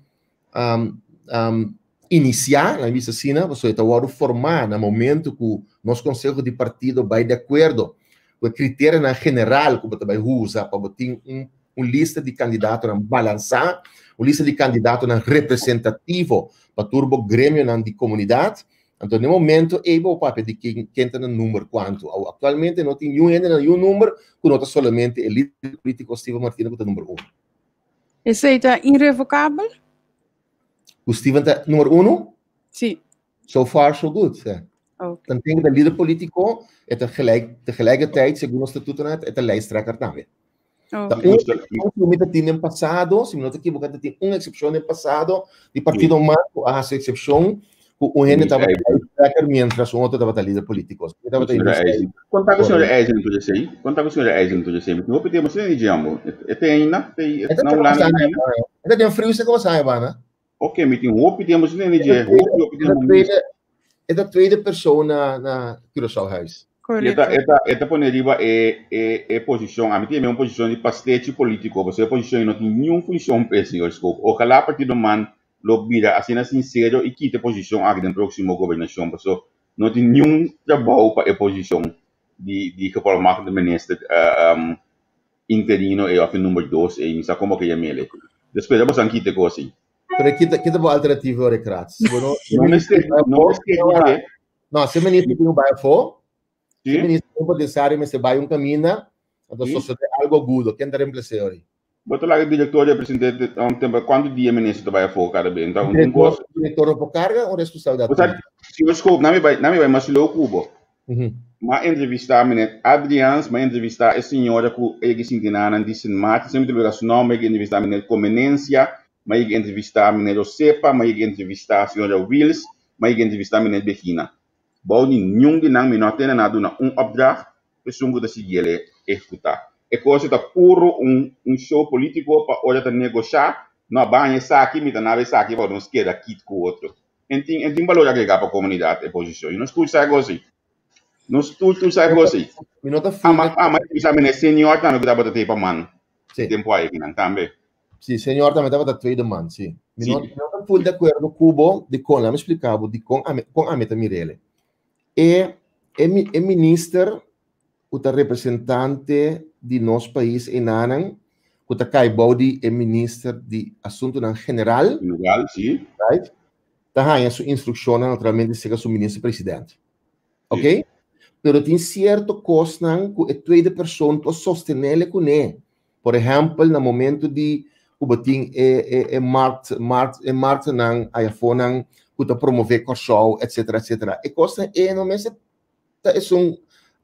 inisiá, laga mi bisa asina, pasobra e ta wòrdu formá na momentu ku nos konseho di partido bai di akuerdo ku e kriterionan general ku bo ta bai usa pa bo tin un un lista di kandidatonan balansá, un lista di kandidatonan representativo pa tur bo gremionan di komunidat. Anto na e momento ei bo papia di ken ken ta na number kuantu. Awo aktualmente no tin niun hende na niun number ku no ta solamente e lider polítiko Steven Martina ku ta number uno. Esei ta irrevocabel? Ku Steven ta number uno? Sí. So far so good, sí. Okay. Dan tin de lider polítiko e ta gelijk tegelijkertijd segun nos statutonan e ta lijsttrekker tambe. Oh. Ta un excepcion ku mi ta tin den pasado, si mi no ta ekivoká, ta tin un excepcion den pasado di partido man ku a hasi excepcion ku un hende tabata lijsttrekker mientras un otro tabata lider polítiko. Mi tabata Señora Eisen. Konta ku señora Eisen tur esei. Konta ku señora Eisen tur esei. Mi tin hopi tempu sin di jambo. E te ainda? Te E ta na Hulanda trabajando, ainda? E ta den friu se ku sa bana. Ok, mi tin hopi tempu sin di dje. Hopi, hopi E ta tempu mis. tweede, e ta tweede persoon na na Curaçao Huis. E ta, Correcto. e ta, e ta pone riba e, e, e posishon. Ami tin un posishon di pastechi polítiko, pasobra e posishon ei no tin niun funshon p'e, señor Schoop. Ojalá Partido Man lo bira asina sinsero i kita e posishon aki den próksimo gobernashon, pasobra no tin niun trabou pa e posishon di, di gevolmachtigde minister interino ei òf e number dos ei, mi sa komo ke yam'el ei. Despues a boso kita e kos ei. Pero kita, kita bo alternativa ora krats. Si bo no, No mester, no mester di dje. No, si minister tin un bai afó, si Sí. minister un potenciario mester bai un camina, anto Sí. sosode algo agudo, ken ta reemplacé ori? Bo ta laga director representante un tempo, cuanto dia minister ta bai afó cada bes? Enton, un Director, cos. director no por carga un responsabilidad Bo sa, política. señor Schoop, na mi bai, na mi bai mas leu cu bo. M'a entrevistá meneer Adriaans, m'a entrevistá e señora cu a yega sinti nan di Sint Maarten, semper ta olbida su nomber, a yega entrevistá meneer Comenencia, m'a yega entrevistá meneer Josepa, m'a yega entrevistá señora Wiels, m'a yega entrevistá meneer Begina. Bou di niun di nan mi no a tene na duna un opdracht p'esun cu ta sigui el. ehekutá. E kos ta puro un show polítiko pa ora ta negoshá, no a baña esaki, mi ta naba esaki pa nos keda kit ku otro. En tin, en tin balor agregá pa komunidat e posishon. I nos tur sa e kos ei. Nos tur tur sa e kos ei. Mi no ta Ama, ama, mi sa mene senior tambe ku tabata te pa man. Tempu ai kinan tambe. Sí, senior tambe tabata tweede man, sí. Mi no, mi no ta full de acuerdo ku bo, dikon, laat mi splika bo dikon ami, kon ami ta mir'el. E, e, e minister ku ta representante di nos pais enanan, ku ta kai bou di e minister di Asuntunan General, General, sí. Right? Ta haña su instrukshonnan naturalmente serka su minister president. Ok? Pero tin sierto kosnan ku e tweede persoon por sostenele kuné. Por ehèmpel, na momento di ku bo tin e e e markt markt e marktenan ayafonan ku ta promové Kòrsou, etsetera, etsetera. E kosnan ei no mester ta esun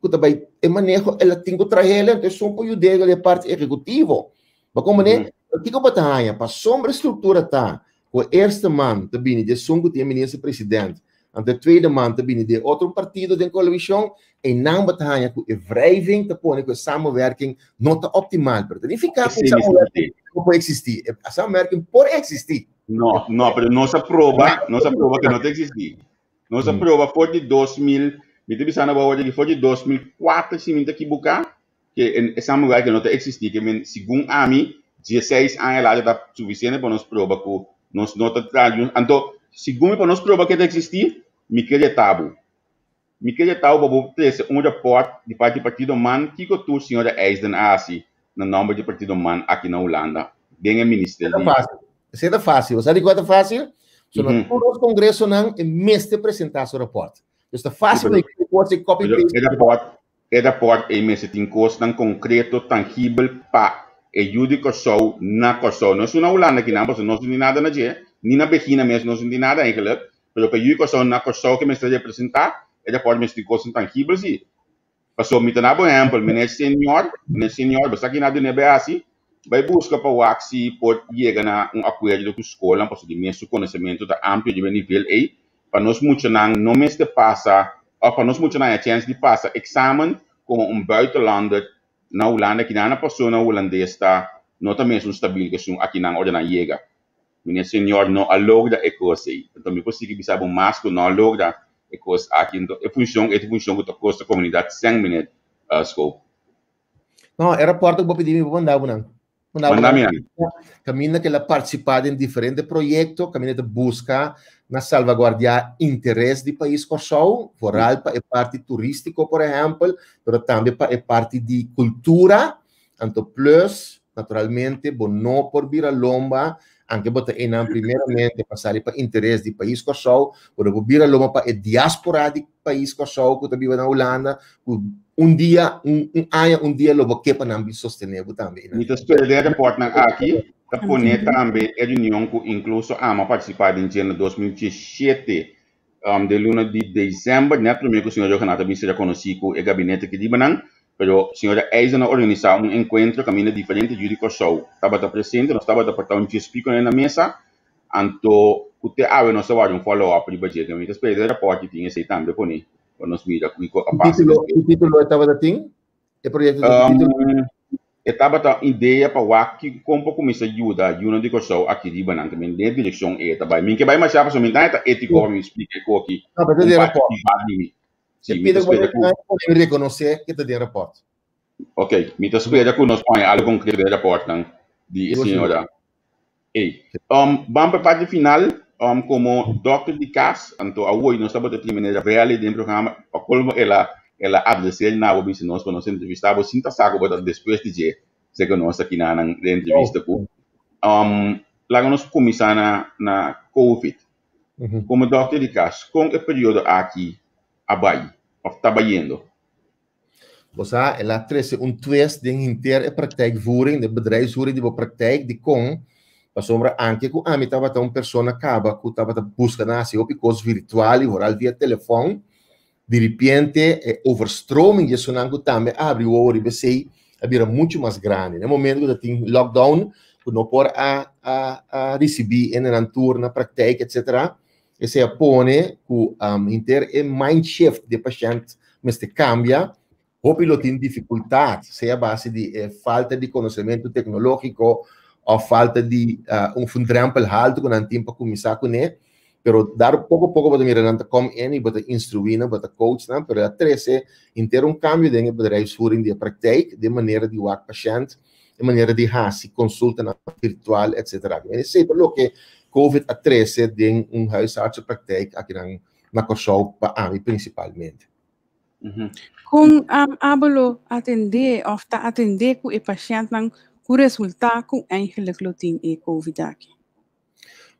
ku ta bai e maneho el a tin ku trahel, anto esun por yud'é den e parti ehekutivo. Bo komprendé? Kiko bo ta haña? Pasobra e struktura ta ku e eerste man ta bini di esun ku tin e minister president, anto e tweede man ta bini di e otro partido den koalishon, einan bo ta haña ku e wrijving ta pone ku e samenwerking no ta optimal. Pero ta nifiká ku e samenwerking no por eksistí. E samenwerking por eksistí. No, no, pero nos a proba, nos a proba ku no ta eksistí. Nos a proba for di 2000, mi ta bisa na bo awor for di 2004 si mi ta kibuká, ke e samenwerking no ta eksistí, ke men segun ami 16 aña later ta sufisiente pa nos proba ku nos no ta traha junto. Anto segun mi pa nos proba ke ta eksistí, mi ke reta bo. Mi ke reta bo pa bo trese un rapòrt di parti di Partido man kiko tur señora Eisden a hasi na nòmber di Partido man aki na Hulanda den e ministerio. Esei ta fásil. Esei ta fásil. Bo sa di kua ta fásil? So na tur nos kongresonan e mester presentá su rapòrt. Dus ta fásil pa e report e copy paste. E rapòrt E rapòrt ei mester tin kosnan konkreto, tangibel pa e yu di Kòrsou na Kòrsou. No esun na Hulanda kinan, pasobra nos no tin nada na dje, ni na Begina mes nos no tin nada eigenlijk, pero pa e yu di Kòrsou na Kòrsou ke mester representá, e rapòrt mester tin kosnan tangibel si. Pasobra mi ta na bo ehèmpel, meneer Senior, meneer Senior, bo sa kina dun'é bai hasi? Bai buska pa wak si por yega na un akuerdo ku skolnan, pasobra di mes su konosementu ta amplio riba e nivel ei, pa nos muchanan no mester pasa of pa nos muchanan haya chèns di pasa eksamen komo un buitenlander na Hulanda kinan na persona hulandes ta no ta mesun stabil ku esun akinan ora nan yega. Meneer Senior no a logra e kos ei. Anto mi por sigui bisa bo mas ku no a logra e kos aki. Anto e funshon e ta funshon ku ta kosta komunidat sèn meneer Schoop. No, e rapòrt ku bo pidi mi bo manda bo nan. Manda mi nan. Kaminda ku el a partisipá den diferente proyekto, kaminda ta buska na salvaguardiá interes di pais Kòrsou, foral pa e parti turístiko por ehèmpel, pero tambe pa e parti di kultura. Anto plus, naturalmente, bo no por bira lomba, anke bo ta einan primeramente pa sali pa interes di pais Kòrsou, bo no por bira lomba pa e diáspora di pais Kòrsou ku ta biba na Hulanda, ku un dia, un un aña, un dia lo bo ke pa nan bin sostené bo tambe. Mi ta spera den e rapòrtnan aki ta pone tambe e reunion ku inkluso ama partisipá den dje na 2017 den luna di desèmber, nèt promé ku señor Johanna ta bin sera konosí ku e gabinete ki riba nan, pero señora Eisden a organisá un enkuentro kaminda diferente yu di Kòrsou tabata presente, nos tabata portá un djes pikonan na mesa, anto ku te awe nos ta wòrdu un follow up riba dje, mi ta spera den e rapòrt tin esei tambe pone. Pa nos mira kiko a pasa. Ki título e tabata tin? E proyekto tin ki título? E tabata un idea pa wak kiko kon por kuminsá yuda yunan di Kòrsou aki riba nan también den e direkshon e ta bai. Mi ke bai mashá pasobra mi ta e ta étiko pa mi splika e koki No, pero ta un den parti rapòrt. privá di mi. E Sí, mi pida ta ku spera ku. bo rekonosé ke ta den rapòrt. Ok, mi ta spera ku nos pone algu konkreto den e rapòrtnan di e señora. Ey, ban pa e parti final, komo dòkter di kas, anto awoy nos tabata tin meneer Ravelli den programa, pa kolmo el a el a adres'é na bo bisa nos pa nos entrevistá bo sin ta sa ku bo ta despues di dje seka nos aki na nan den entrevista ku. Laga nos kuminsá na na covid. Komo dòkter di kas, kon e periodo aki a bai òf ta bayendo? Bo sa, el a trese un twist den henter e praktijkvoering, de bedrijfsvoering di bo praktijk, dikon? Pasobra anke ku ami tabata un persona kaba ku tabata buska na hasi hopi kos virtual i vooral via telefòn, diripiente e overstroming di esunnan ku tambe a habri wowo riba esei a bira muchu mas grandi. Na e momento ku ta tin lockdown, ku no por a a a risibí hendenan tur na praktijk etcetera, Esei a pone ku henter e mind shift di e pashènt mester kambia. Hopi lo tin difikultat, sea base di e falta di konosementu teknológiko òf falta di un drèmpel haltu ku nan tin pa kuminsá kuné. Pero dar poko poko bo ta mira nan ta kom in i bo ta instruí nan, bo ta coach nan, pero a trese henter un kambio den e bedrijfsvoering di e praktijk, den manera di wak pashènt, e manera di hasi konsultanan virtual, etcetera. Esei ta loke Covid a trese den un huisartsenpraktijk akinan na Kòrsou pa ami prinsipalmente. Kon abo lo atendé òf ta atendé ku e pashèntnan ku resultá ku eigenlijk lo tin e Covid aki?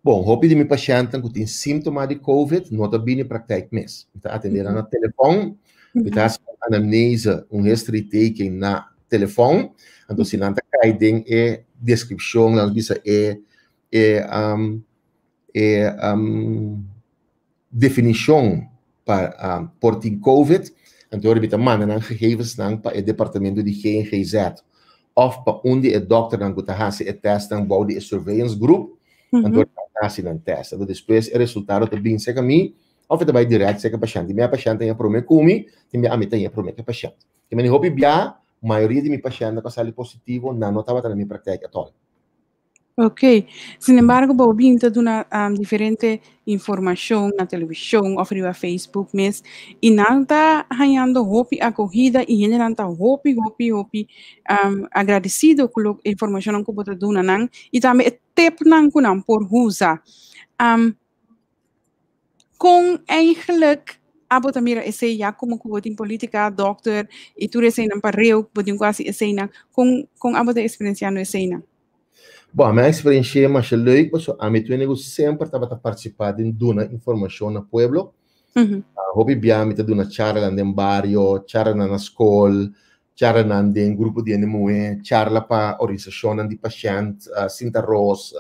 Bon, hopi di mi pashèntnan ku tin síntoma di Covid no ta bini praktijk mes. Mi ta atendé nan na telefòn, mi ta hasi un anamnese, un history taking na telefòn. Anto si nan ta kai den e deskripshon, laat nos bisa e e e definishon pa por tin Covid, anto ora mi ta manda nan gegevensnan pa e departamento di GGZ òf pa un di e dòkternan ku ta hasi e tèstnan bou di e surveillance group, anto ora nan ta hasi nan tèst. Anto despues e resultado ta bin serka mi òf e ta bai dirèkt serka e pashènt. Tin bia e pashènt ta ña promé ku mi, tin bia ami ta ña promé ku e pashènt. Tin bia hopi bia, mayoria di mi pashèntnan ku a sali positivo, nan no tabata na mi praktijk atòl. Ok. Sin embargo, bo bin ta duna diferente informacion na television of riba Facebook mes y nan ta hañando hopi acogida y hendenan ta hopi, hopi, hopi agradecido cu lo informacionnan cu bo ta duna nan y tambe e tipnan cu nan por usa. Kon eigenlijk abo ta mira esei ya komo ku bo tin politika, dokter i tur eseinan pareu ku bo tin ku hasi eseinan, kon kon abo ta eksperensiando eseinan? Bon, ami a eksperensi'é masha leuk pasobra ami tu hende ku semper tabata partisipá den duna informashon na pueblo. Hopi bia mi ta duna charlanan den bario, charlanan na skol, charlanan den grupo di hende muhé, charla pa organisashonnan di pashènt, Sinta Roos,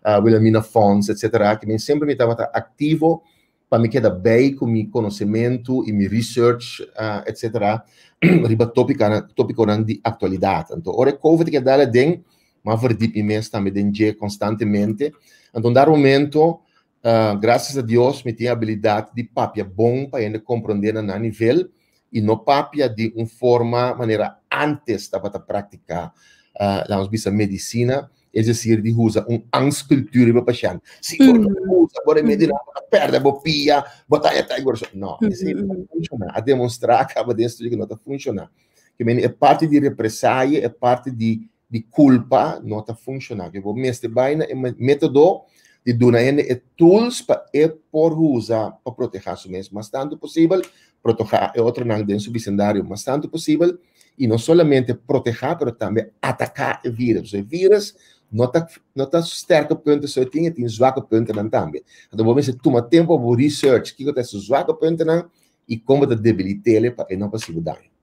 Wilhelmina Fonds, etcetera. Ke men semper mi tabata aktivo pa mi keda bei ku mi konosementu i mi research, etcetera, riba topikanan, topikonan di aktualidat. Anto ora e Covid a keda dal aden, mi a verdiep mi mes tambe den dje konstantemente. Anto un dado momento, Gracias a Dios mi tin abilidad di papia bon pa hende comprende na nan nivel y no papia di un forma manera antes tabata practica, laat ons bisa medicina, es decir di usa un angstcultuur riba pashent. Si bo no usa bo remedio nan bo ta perde bo pia, bo ta eta y bo No, esey no ta funciona. A demostra caba den estudio cu no ta funciona. E parti di represaille, e parti di di kulpa no ta funshoná. Ke bo mester bai na e método di duna hende e tools pa e por usa pa protehá su mes mas tantu posibel, protehá e otronan den su bisindario mas tantu posibel, i no solamente protehá pero tambe ataká e vírus. E vírus no ta no ta sterke punten so e tin, e tin zwake puntennan tambe. Anto bo mester tuma tempu pa bo research kiko ta e su zwake puntennan i kon bo ta debilit'é pa e no por hasi bo daño.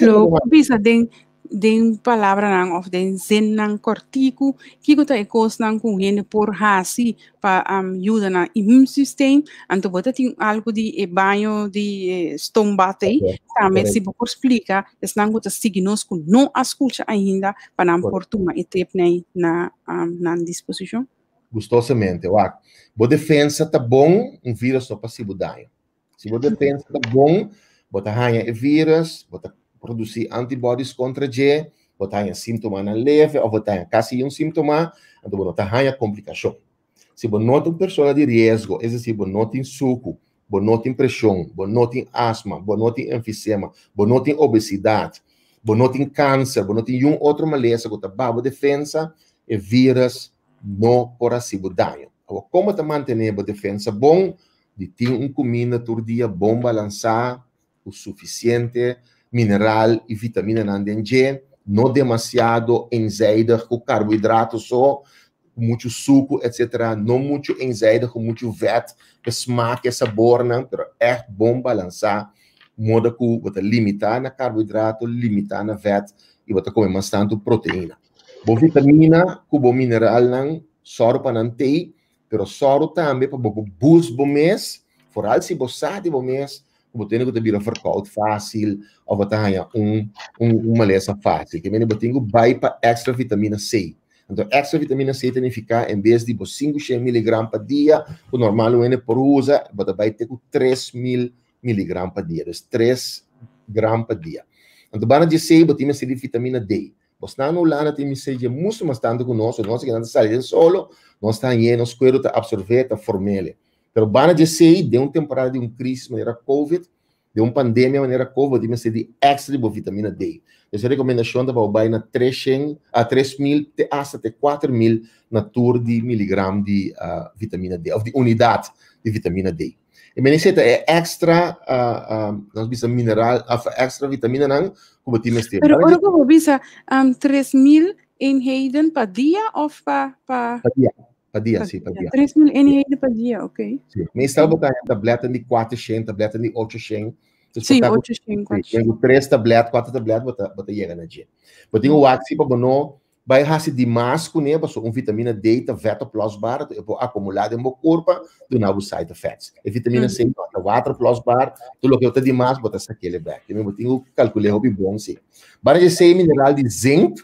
Lo bisa den den palabranan of den zinnan kortiku, kiko ta e kosnan ku hende por hasi pa yuda nan immuunsysteem? Anto bo ta tin algu di e baño di e stoombad ei, tambe si bo por splika esnan ku ta sigui nos ku no a skucha ainda pa nan por tuma e tepnan ei na nan disposishon. Gustosamente. Wak, bo defensa ta bon, un virus no por hasi bo daño. Si bo defensa ta bon, bo ta haña e virus, bo ta produsí antibodies kontra dje, bo ta haña síntomanan leve òf bo ta haña kasi niun síntoma, anto bo no ta haña komplikashon. Si bo no ta un persona di riesgo, es desir bo no tin suku, bo no tin preshon, bo no tin asma, bo no tin enfisema, bo no tin obesidat, bo no tin kanser, bo no tin niun otro malesa ku ta baha bo defensa, e virus no por hasi bo daño. Awor, kon bo ta mantené bo defensa bon? Di tin un kuminda tur dia bon balansá, ku sufisiente mineral i vitaminanan den dje, no demasiado eenzijdig ku karbohidrato so, ku muchu suku etsetera, no muchu eenzijdig ku muchu vèt pa smak e sabornan, pero ègt bon balansá, moda ku bo ta limitá na karbohidrato, limitá na vèt i bo ta kome mas tantu proteina. Bo vitamina ku bo mineralnan sòru pa nan tei. Pero sòru tambe pa bo por boost bo mes, foral si bo sa di bo mes ku bo tene ku ta bira verkoud fásil òf bo ta haña un un malesa fásil. Ke mende bo tin ku bai pa èkstra vitamina C. Anto èkstra vitamina C ta nifiká en bes di bo 500 miligram pa dia ku normal un hende por usa, bo ta bai te ku 3000 miligram pa dia, dus 3 gram pa dia. Anto banda di esei bo tin mester di vitamina D. Bosnan na Hulanda tin mester dje mucho mas tantu ku nos, nos kinan ta sali den solo, nos ta hañ'é, nos kueru ta absorb'é, ta form'é. Pero banda di esei, den un temporada di un krisis manera Covid, den un pandemia manera Covid, bo tin mester di extra di bo vitamina D. Pues e rekomendashon ta pa bo bai na 300 a 3000 te asta te 4000 na tur di miligram di vitamina D, òf di unidat di vitamina D. E mester ta e extra, nos bisa mineral, of extra vitaminanan ku bo tin mester. Pero ora ku bo bisa 3000 eenheden pa dia of pa pa Pa dia, pa dia, si, pa dia. 3000 eenheden pa dia, ok. Si. Meestal bo ta haña tabletten di 400, tabletten di 800. Dus Si, 800, 400. Ku 3 tablet, 4 tablet bo ta yega na dje. Bo tin ku wak si pa bo no Bai hasi dimas kuné pasobra un vitamina D ta vet oplosbaar, e por akumulá den bo kurpa, duna bo side effects. E vitamina C no, ta water oplosbaar, tur loke bo ta dimas bo ta sak'el bèk. Te bo tin ku kalkul'é hopi bon si. Banda di esei mineral di zinc,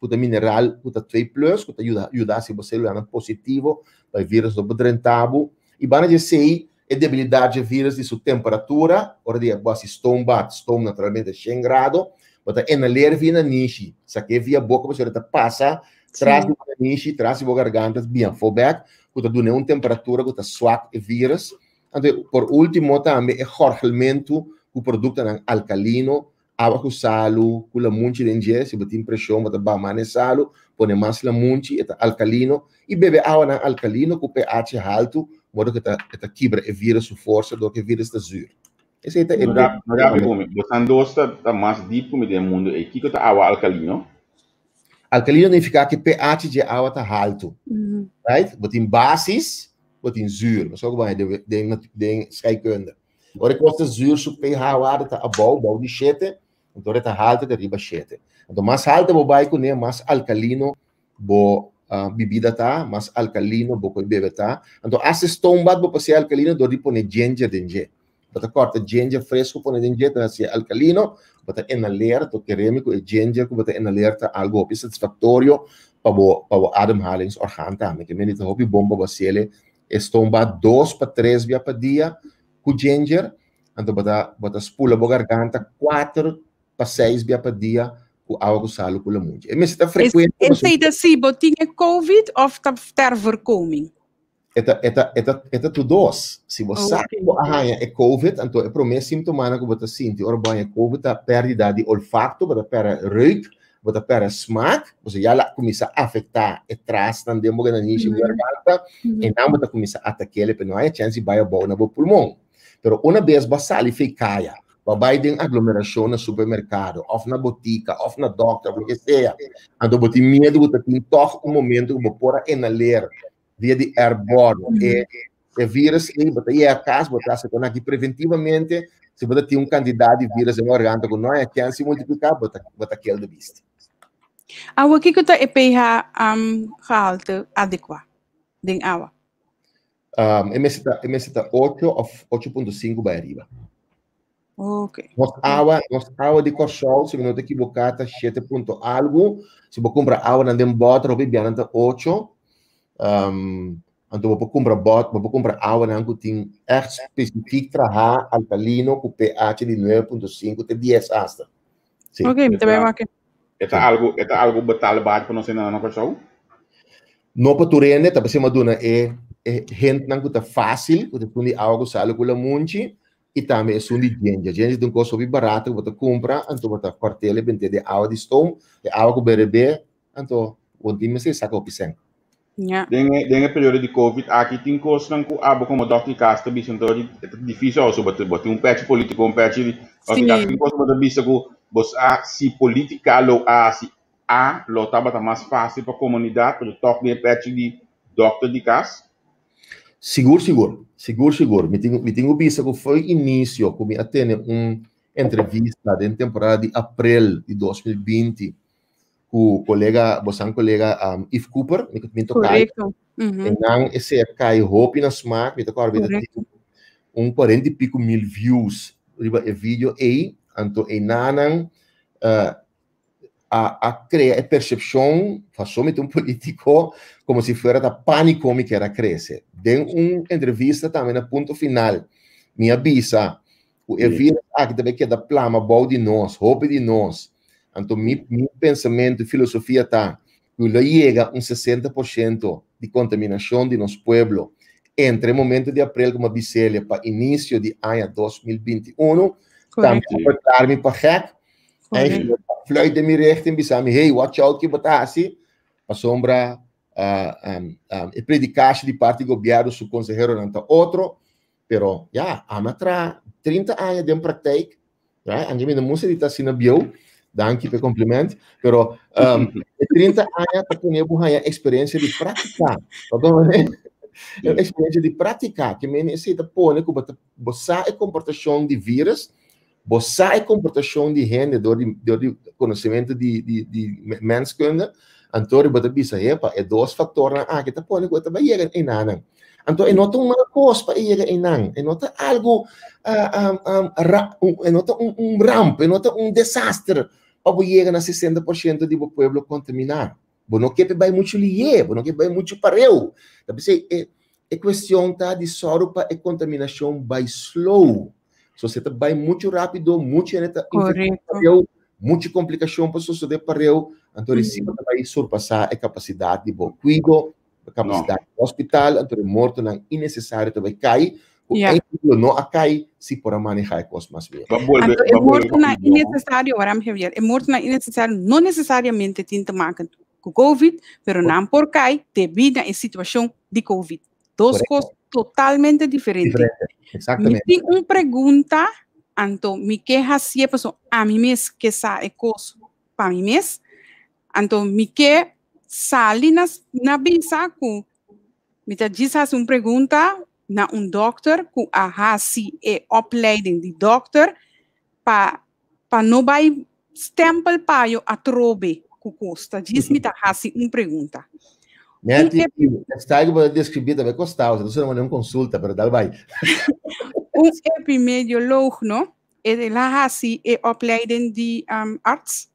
ku ta mineral ku ta twee plus, ku ta yuda yuda hasi bo selulanan positivo pa e virus no por drenta bo. I banda di esei e debilidat dje virus di su temperatura, ora di bo hasi stoombad, stoom naturalmente shen grado, bo ta inhaler via nanishi, sak'é via boka pasobra e ta pasa tras di bo nanishi, tras di bo garganta bien afó bèk, ku ta dun'é un temperatura ku ta swak e virus. Anto por ultimo tambe e gòrgelmentu ku produktonan alkalino, Awa ku salu, ku lamunchi den dje, si bo tin preshon bo ta baha mas na e salu, pone mas lamunchi, e ta alkalino, i bebe awanan alkalino ku pH haltu, modo ku e ta e ta kibra e virus su forsa dor ku e virus ta zuur. Esei ta e No rapi ku mi, bosan dos ta ta mas diep ku mi den e mundu ei. Kiko ta awa alkalino? Alkalino nifiká ku e pH dje awa ta haltu, right? Bo tin basis, bo tin zuur, pasobra ku bo haña den den scheikunde. Ora e kos ta zuur su pH waarde ta abou, bou di shete, anto ora e ta haltu ta riba shete. Anto mas haltu bo bai kuné, mas alkalino bo bibida ta, mas alkalino bo koi bebe ta. Anto asta e stoombad bo por hasié alkalino dor di pone ginger den dje. Bo ta kòrta ginger fresku pone den dje ta hasié alkalino, bo ta inhaler, to kere mi ku e ginger ku bo ta inhaler ta algu hopi satisfaktorio pa bo pa bo ademhalingsorgaan tambe. Ke mende ta hopi bon pa bo hasiel E stoombad dos pa tres bia pa dia ku ginger, anto bo ta bo ta spula bo garganta kuater pa seis bia pa dia ku awa ku salu ku lamunchi. E mester ta frekuente pasobra. Esei ta si bo tin e covid of ta ter voorkoming? E ta e ta e ta e ta tur dos. Si bo sa ku bo a haña e covid, anto e promé simptomanan ku bo ta sinti ora bo haña e covid ta pèrdida di olfakto, bo ta pèrdè reuk, bo ta pèrdè smaak, pasobra ya la kuminsá afektá e trasnan den bo nanishi i bo garganta, e nan bo ta kuminsá atak'é pero no hay chèns di bai abou na bo pulmon. Pero una bes bo a sali fei kaya, bo a bai den aglomerashon na supermerkado òf na botika òf na dòkter òf loke sea, anto bo tin miedu ku ta tin tòg un momento ku bo por a inhaler via di airborne e e virus ei, bo ta yega kas, bo ta hasi kon aki preventivamente, si bo ta tin un kantidat di virus den bo garganta ku no hay chèns di multipliká, bo ta bo ta kill de bisti. Awa, kiko ta e pH gehalte adekuá den awa? E mester ta e mester ta ocho òf 8.5 bai ariba. Ok. Nos awa, nos awa di Kòrsou, si mi no ta ekiboká, ta shete punto algu. Si bo kumpra awanan den bòter, hopi bianan ta ocho. Um, anto bo por kumpra bòt, bo por kumpra awanan ku tin ègt spesifik trahá alkalino ku pH di 9.5 te 10 asta. Sí. Ok, mi ta bai wak. E ta algu, e ta algu betaalbaar pa nos hendenan na Kòrsou? No pa tur hende, ta p'esei mi a duna e e hentnan ku ta fásil, ku ta esun di awa ku salu ku lamunchi, i tambe esun di ginger. Ginger ta un kos hopi barato ku bo ta kumpra, anto bo ta kòrt'el e bent'é den awa di stoom, e awa ku berebé, anto bo no tin mester saka hopi sèn. Ja. Den e den e periodo di covid aki tin kosnan ku abo komo dòkter di kas ta bisa anto di e ta difísil awo so bo bo tin un pèchi polítiko un pèchi di dòkter di kas tin kos ku bo ta bisa ku bo sa si polítika lo a hasi A lo tabata mas fásil pa komunidat pero tòg den e pèchi di dòkter di kas. Sigur sigur, sigur sigur. Mi tin mi tin ku bisa ku fo'i inisio ku mi a tene un entrevista den temporada di aprel di 2020 ku kolega, bosan kolega Yves Cooper, mi mi tokai. Korekto. Mhm. E nan esei a kai hopi na smak, mi ta kòrda mi ta tin un kuarenta i piku mil views riba e video ei, anto einanan a crea e percepcion, paso mi ta un politico, como si fuera ta panico mi kier a crece. Den un entrevista tambe na Punto Final, mi a bisa Ku e virus aki ta bai keda plama bou di nos, hopi di nos. Anto mi pensamentu i filosofia ta ku lo yega un 60% di kontaminashon di nos pueblo entre e momento di aprel ku mi a bis'el pa inisio di aña 2021. Tambe a verklaar mi pa gek. Eigenlijk fluit den mi richting bisa mi, hey, watch out ki bo ta hasi, pasobra e predikashi di parti gobièrnu su konseheronan ta otro. Pero ya, ami a traha 30 aña den praktijk, right? Anke mi no musta di ta asina bieu, danki pa e compliment, pero e 30 aña ta pone bo haña experiencia di práctica. E experiencia di práctica, ke mene esei ta pone ku bo ta, bo sa e komportashon di virus, bo sa e komportashon di hende dor di konosementu di menskunde, anto bo ta bisa, epa, e dos faktornan aki ta pone ku e ta bai yega einanan. Anto e no ta un mal kos pa e yega einan, e no ta algu, ra, e no ta un ramp, e no ta un desaster pa bo yega na 60% di bo pueblo kontaminá. Bo no ke pa bai muchu lié, bo no ke bai muchu pareu. Ta p'esei e kuestion ta di sòru pa e kontaminashon bai slow. So si e ta bai muchu rápido, muchu hende ta infektá pareu, muchu komplikashon por sosodé pareu, anto risico ta bai surpasá e kapasidat di bo kuido, e kapasidat di hospital, anto e mortonan innesesario ta bai kai, ku eigenlijk lo no a kai si por a manehá e kos mas mihó. Anto e mortonan innesesario, waram Javier, e mortonan innesesario no nesesariamente tin te maken ku COVID, pero nan por kai debí na e situashon di COVID. Dos kos totalmente diferente. Diferente, exactamente. Mi tin un pregunta, anto mi ke hasié pasobra ami mes ke sa e kos pa mi mes. Anto mi ke sali na bisa ku mi ta djis hasi un pregunta na un dòkter ku a hasi e opleiding di dòkter pa no bai stempel payo atrobe ku kos. Ta djis mi ta hasi un pregunta. Netty, esta ku bo ta deskribí ta bai kostá, osea no ta un konsulta, pero dal bai. Un epimedioloog, no? El a hasi e opleiding di arts?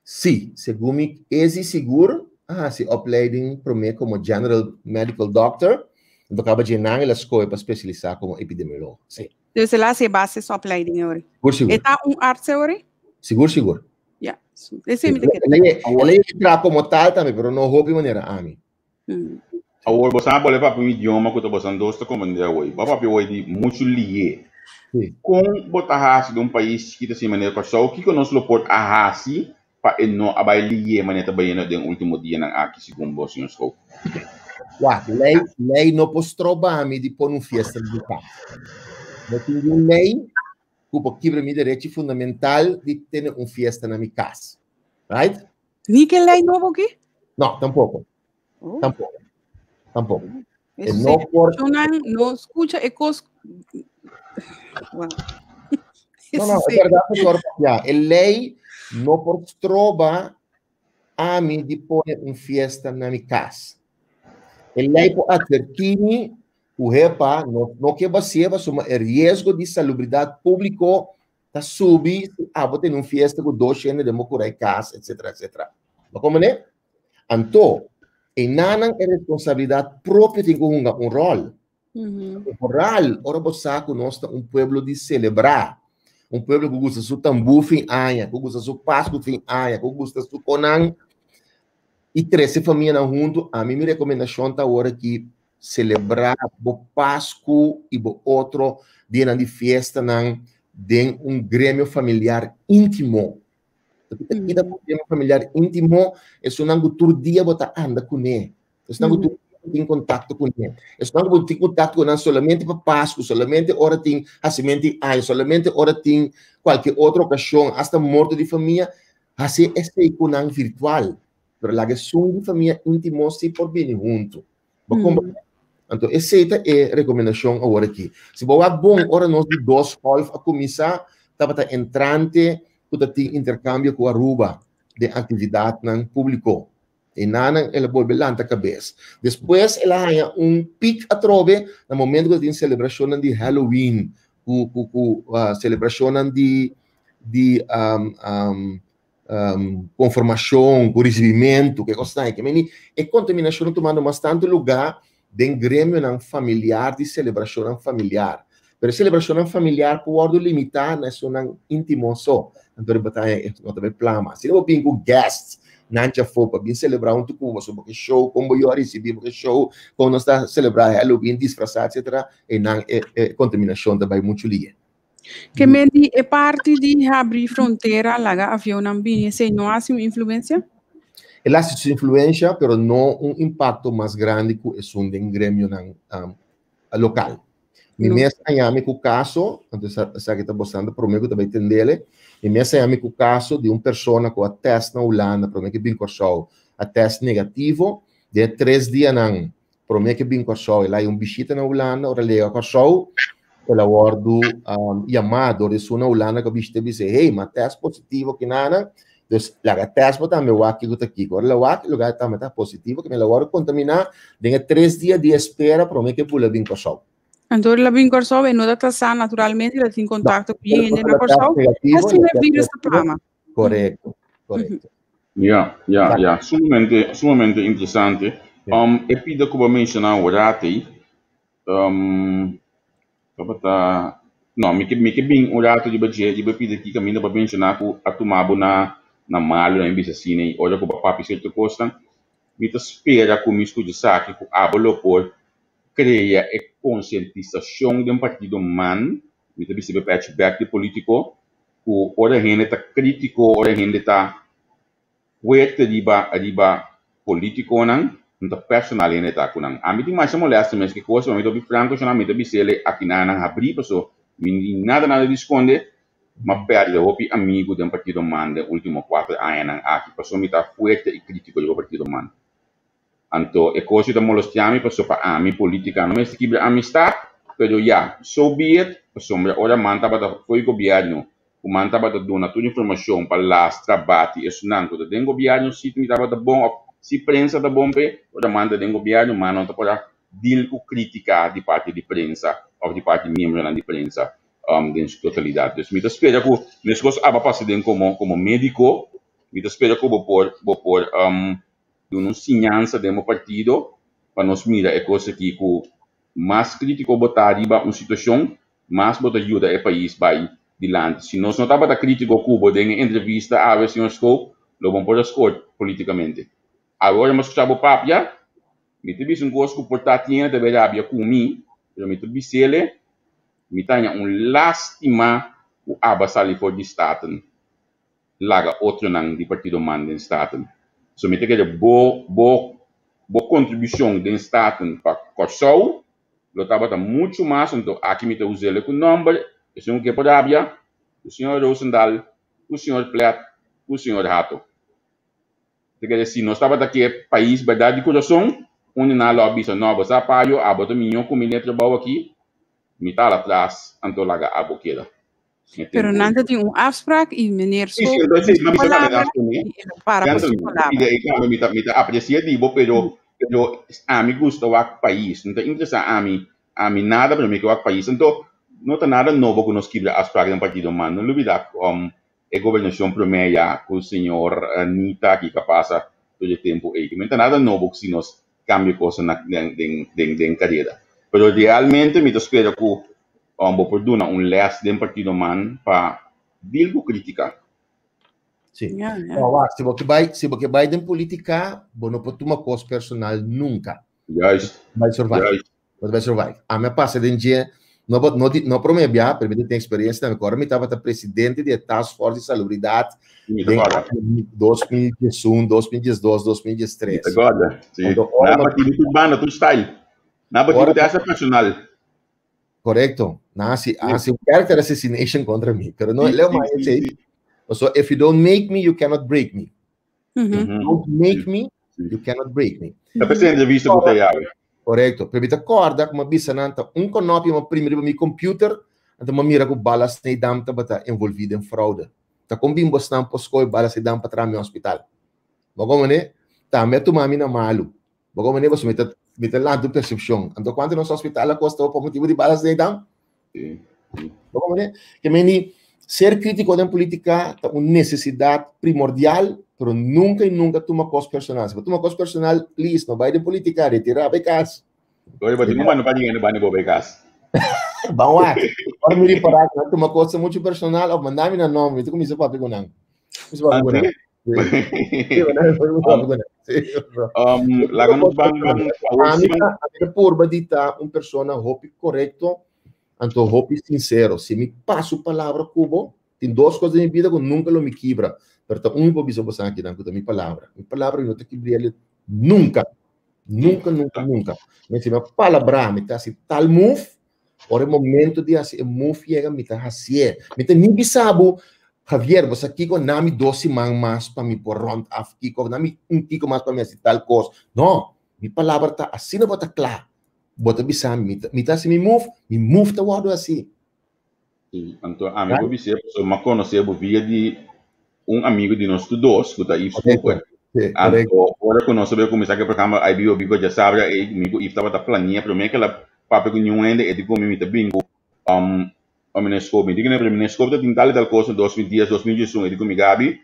Sí, segun mi ezi sigur a hasi opleiding promé komo general medical doctor, anto kaba dje nan el a skohe pa spesialisá komo epidemioloog. Sí. Dus el a hasi e basisopleiding e ora. Sigur, sigur. E ta un arts e ora? Sigur, sigur. Ja, esei mi ta kere. El a entra komo tal tambe, pero no hopi manera ami. Awor, bo sa bole papia un idioma ku ta bosan dos ta komprendé awor. Bo a papia awor di muchu lié. Kon bo ta hasi den un pais chikito asina manera Kòrsou? Kiko nos lo por a hasi pa e no a bai lié manera ta bayendo den último dianan aki, segun bo, señor Schoof? Wak, lei no por stroba mi di pone un fiesta na mi kas. No tin niun lei ku por kibra mi derechi fundamental di tene un fiesta na mi kas. Right? Ni ke lei nobo aki? No, tampoko. Tampoko. Tampoko. E no por... No skucha e kos... Wow. No, e bèrdat ku por papia. E lei no por stroba ami di pone un fiesta na mi kas. E lei por atvertí mi ku hepa no no ke basié pasobra e riesgo di salubridat públiko ta subi si abo tene un fiesta ku dos hende den bo kura e kas, etcetera, etcetera. Bo komprendé? Anto, enanan e responsabilidat propio tin ku hunga un ròl. Moral, ora bo sa ku nos ta un pueblo di selebrá, un pueblo ku gusta su tambú fin aña, ku gusta su Pasku fin aña, ku gusta su konan i trese famianan huntu, ami mi rekomendashon ta awor aki selebrá bo Pasku i bo otro dianan di fiestanan den un gremio familiar íntimo. Pasobra ta un gremio familiar íntimo, esunnan ku tur dia bo ta anda kuné. Esnan ku tur dia bo tin kontakto kuné. Esnan ku bo tin kontakto ku nan solamente pa Pasku, solamente ora tin hasimentu di aña, solamente ora tin kualke otro okashon, asta morto di famia, hasi esei ku nan virtual. Pero laga esun di famia íntimo si por bini huntu. Bo komprendé? Anto esei ta e rekomendashon awor aki. Si bo wak bon, ora nos di dos golf a kuminsá, tabata entrante ku ta tin interkambio ku Aruba den aktividatnan públiko. Enanan el a bolbe lanta kabes. Despues el a haña un pik atrobe na momento ku ta tin selebrashonnan di Halloween, ku selebrashonnan di konformashon, ku risibimentu, ku e kosnan ei. Meni e kontaminashon ta tumando mas tantu lugá den gremionan familiar di selebrashonnan familiar. Pero selebrashonnan familiar por wòrdu limitá na esunnan íntimo so. Anto riba ta haña no ta bai plama. Si bo bin ku guests nan djafó pa bin selebrá huntu ku bo, so bo ke show kon bo yu a risibí, bo ke show kon nos ta selebrá Halloween disfrasá etcetera, einan e e kontaminashon ta bai muchu lihe. Ke men di e parti di habri frontera laga avionnan bini esei no hasi un influensia? El hasi su influensia pero no un impakto mas grandi ku esun den gremionan lokal. Mi mes a yami ku kaso, anto esaki ta bastante promé ku ta bai tendele, mi mes a yami ku kaso di un persona ku a tèst na Hulanda promé ke bin Kòrsou, a tèst negativo, den e tres dianan promé ke bin Kòrsou el a haña un bishita na Hulanda, ora el yega Kòrsou el a wòrdu yamá dor di esun na Hulanda ku a bishita bis'é, hey, mi a tèst positivo kinanan, dus laga tèst bo tambe wak kiko ta kiko. Ora el a wak, e lugar tambe ta positivo, ke el a wòrdu kontaminá den e tres dia di espera promé ke bula bin Kòrsou. Anto el a bin Kòrsou, e no ta sa naturalmente, el a tin kontakto ku hende na Kòrsou, asina e virus ta plama. Korekto, korekto. Ya, ya, ya. Sumamente, sumamente interesante. E pida ku bo a menshoná awor ei, tabata, no, mi ke, mi ke bin un rato riba dje, riba e pida aki kaminda bo a menshoná ku a tuma bo na, na malu, na mi bisa asina ei, ora ku bo a papia sierto kosnan. Mi ta spera ku mi skucha esaki ku abo lo por krea e konsientisashon den partido man, mi ta bisa bo e pèchi bèk di polítiko, ku ora hende ta krítiko, ora hende ta fuerte riba riba polítikonan, no ta personal hende ta ku nan. Ami tin masha molèster mes ki kos, ma mi ta hopi franko shon, mi ta bis'el aki nan nan habrí paso mi no tin nada nada di skonde, m'a pèrdè hopi amigu den partido man den último kuater añanan aki paso mi ta fuerte i krítiko riba partido man. Anto e kos ta molestia mi paso pa ami politica no mester kibra amistad, pero ya, so be it, pasobra ora man tabata fo'i gobierno ku man tabata duna tur informacion pa lastra bati esunnan ku ta den gobierno si mi tabata bon of si prensa ta bon p'e, ora man ta den gobierno man no ta por a deal ku critica di parti di prensa of di parti miembronan di prensa den su totalidad. Dus mi ta spera ku meskos aba pasa den komo komo medico, mi ta spera ku bo por bo por duna un siñansa den bo partido pa nos mira e kos aki ku mas krítiko bo ta riba un situashon, mas bo ta yuda e pais bai dilanti. Si nos no tabata krítiko ku bo den e entrevista awe, señor Schoop, lo bo por a skor polítikamente. Awe ora mi a skucha bo papia, mi ta bisa un kos ku por ta tin hende ta bai rabia ku mi, pero mi ta bis'ele, mi ta haña un lástima ku aba sali for di Staten. Laga otronan di partido man den Staten. So mi ta kere bo bo bo kontribushon den Staten pa Kòrsou lo tabata muchu mas, anto aki mi ta us'el ku nòmber, esun ku ke por rabia, ku señor Rozendal, ku señor Plet, ku señor Hato. Ta kere si nos tabata ke pais bèrdat di kurason, un di nan lo a bisa no bo sa payo abo ta mihó ku mi den e trabou aki, mi ta ala tras anto laga abo keda. Pero nan ta tin un afspraak y meneer Schoop sí, su palabra y el a para pa su palabra. Mi ta, mi ta aprecia di bo, pero, pero ami gusta wak pais. No ta interesa ami, ami nada, pero mi ke wak pais. Anto, no ta nada nobo ku nos kibra afspraak den partido man. No lubida um, e gobernacion prome ya ku señor Nita aki ka pasa tur e tempo ei. No ta nada nobo ku si nos cambia cosa na, den, den, den, den careda. Pero realmente mi ta spera ku Bo por duna un les den partido man pa deal ku kritika. Sí. Ja, ja. No, wak, si bo ke bai, si bo ke bai den politika, bo no por tuma kos personal nunca. Juist. Bai survive. Juist. Bo bai survive. A mi a pasa den dje, no, no, no promé bia, pero mi tin experiencia tambe. Ora mi tabata presidente di e task force di salubridad den 2011, 2012, 2013. Agora, sí. Na partido tur banda, tur style. Na partido te hasta personal. Correcto. Nan hasi, hasi un character assassination contra mi. Pero no, leo maar sí, So if you don't make me, you cannot break me. If you don't make me, you cannot break me. Ta pensé entrevista ku te yawe. Correcto. Pero mi ta corda kuma bisa nan ta un konopi ma primi riba mi computer, anto ma mira ku Ballast Nedam tabata envolvi den fraude. Ta kon bin bosnan por skohe Ballast Nedam pa traha mi hospital. Bo komo ne? Tambe a tuma mi na malu. Bo komo ne pasobra mi ta mi ta lanta un persepshon. Anto kuantu nos hospital a kosta pa motibu di balas Nedam? Bo komo ne? Ke meni ser kritiko den politika ta un nesesidat primordial, pero nunka i nunka tuma kos personal. Si bo tuma kos personal, please, no bai den politika, retira, bai kas. Oye, bo tin un mano pa di hende banda bo bai kas. Ban wak. Ora mi ripará ku nan tuma kos muchu personal òf manda mi nan nòmber, mi ta kuminsá papia ku nan. Kuminsá papia ku nan. Sí, mi papia ku nan. Sí. Laga nos ban ban awor Ami ta ami ta purba di ta un persona hopi korekto, anto hopi sinsero. Si mi pasa un palabra ku bo, tin dos kos den mi bida ku nunka lo mi kibra, pero ta un mi por bisa bo esaki nan ku ta mi palabra. Mi palabra mi no ta kibriel nunka. Nunka, nunka, nunka. Mi si mi a palabrá, mi ta hasi tal move, ora e momento di hasi e move yega, mi ta hasié. Mi ta ni bisa bo, Javier, bo sa kiko, na mi dos siman mas pa mi por rond af kiko, na mi un kiko mas pa mi hasi tal kos. No, mi palabra ta asina bo ta kla. Bo ta bisa mi, mi ta hasi mi move, mi move ta wòrdu hasi. Sí, anto ami por bis'é pasobra mi a konosé bo via di un amigo di nos tur dos ku ta Yves Cooper. Anto ora ku nos a bai kuminsá ku e programa IBOB ku djasabra ei mi ku Yves tabata plania promé ku el a papia ku niun hende e di ku mi mi ta bin ku meneer Schoop. Mi di ku meneer Schoop ta tin tal i tal kos na 2010, 2011 e di ku mi Gaby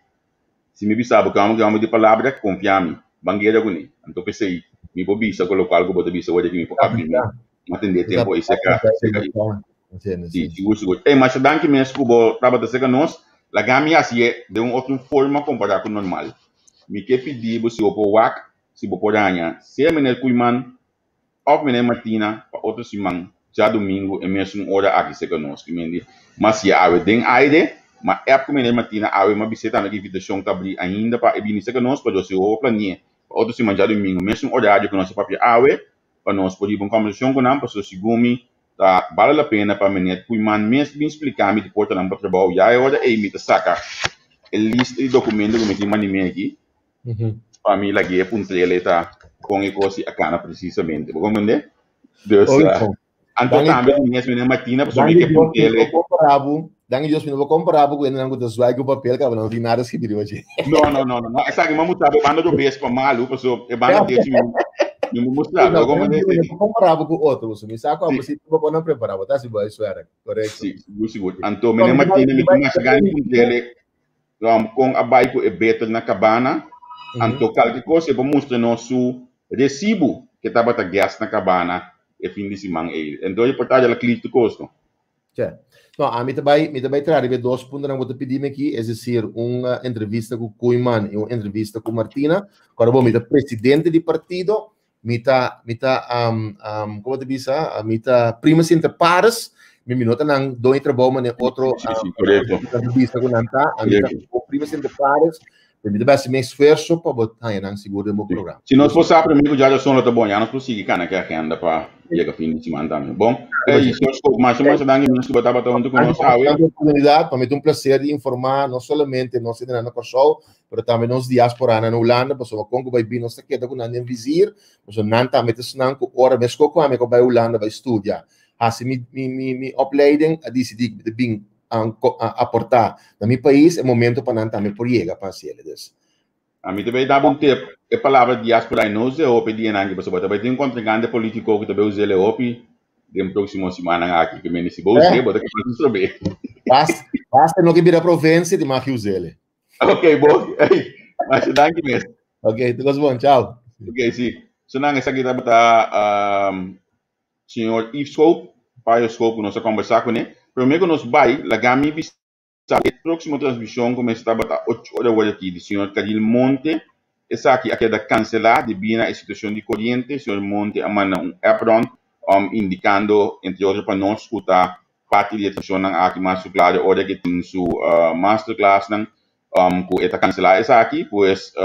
si mi bisa bo ke hòmber ke hòmber di palabra konfia mi ban guera kuné. Anto p'esei mi por bisa ku lokual ku bo ta bisa wor di aki mi por abri mi mi a tende e tempu ei serka serka Yves. Sí, sigur, sigur. Ey, masha danki mes ku bo tabata serka nos. Laga mi hasié den un otro forma kompará ku normal. Mi ke pidi bo si bo por wak si bo por haña sea Meneer Koeiman òf Meneer Martina pa otro siman djadumingu e mesun ora aki serka nos. Ki men di, m'a hasié awe den aire, m'a app ku Meneer Martina awe, m'a bis'é tambe ku invitashon ta abrí ainda pa e bini serka nos, pero si bo por plani'é pa otro siman djadumingu mesun orario ku nos a papia awe pa nos por hiba un kòmbersashon ku nan pasobra segun mi Ta bale la pena pa meneer Koeiman mes bin spliká mi di portanan pa trabou. Ya e ora ei mi ta saka e lista di dokumento ku mi tin manimé aki pa mi lag'é puntr'el ta kon e kos a kana presisamente. Bo komprendé? Dus, anto tambe di mes meneer Martina pasobra mi ke puntr'el. Danki Dios mi no por kompará bo ku hendenan ku ta zwai ku papel kaba nan no tin nada skibí riba dje. No, no, no, no. Esaki mi a mustra bo e banda robes pa malu, pasobra e banda derechi mi mi no mustra bo. Mi no por kompará bo ku otro, pasobra mi sa ku abo si bo por nan prepará, bo ta hasi bo huiswerk, korekto. Si, sigur, sigur. Anto meneer Martina mi tin masha gana di puntr'el kon a bai ku e beter na Cabana, anto kalke kos e por mustra nos su resibu ke tabata guest na Cabana e fin di siman ei. Enton e por ta dja la klif tur kos no. Tja. No, ami ta bai, mi ta bai traha riba e dos puntonan ku bo ta pidi mi aki, es desir, un entrevista ku Koeiman i un entrevista ku Martina. Kòrda bo, mi ta presidente di partido, mi ta, mi ta, komo ta bisa, mi ta primus inter pares, mi mi no ta nan doño di trabou manera otro entrevista ku nan ta, ami ta primus inter pares, Mi ta basi mi esfuerso pa bo haña nan sigur den bo programa. Si nos por sa promé ku djarazon lo ta bon, ya nos por sigui kana ku e agenda pa yega fin di siman tambe. Bon, ey, señor Schoop, masha masha danki mes ku bo tabata huntu ku nos awe. Danki pa e oportunidat. Pa mi ta un plaser di informá no solamente nos hendenan na Kòrsou, pero tambe nos diasporanan na Hulanda, pasobra kon ku bai bin nos ta keda ku nan den vizier, pasobra nan tambe ta esnan ku ora meskos ku ami ku a bai Hulanda bai studia, hasi mi mi mi opleiding, a disidí ku mi ta bin aportá na mi pais, e momento pa nan tambe por yega pa hasi el. Dus. Ami ta bay daba un tip, e palabra diaspora no usa e hopi dianan aki, pasobra ta bay tin un contrincante politico cu ta bay usa el e hopi den proximo simannan aki, ke mende si bo us'e bo ta keda sin sabe. Basta, basta no ke bira provincia di mag usa el. Ok, bo, ey, masha danki mes. Ok, tur cos bon, chao. Ok, si. So nan esaki tabata Señor Yves Schoop, Payo Schoop ku nos a kombersá kuné. Promé ku nos bai, laga mi bisa e próksimo transmishon ku mester tabata ocho ora awor aki di señor Caril Monte. Esaki a keda kanselá debí na e situashon di koriente. Señor Monte a manda un app rònt indikando entre otro pa nos ku ta parti di e transmishonnan aki mas su klaro ora ke tin su masterclassnan ku e ta kanselá esaki. Pues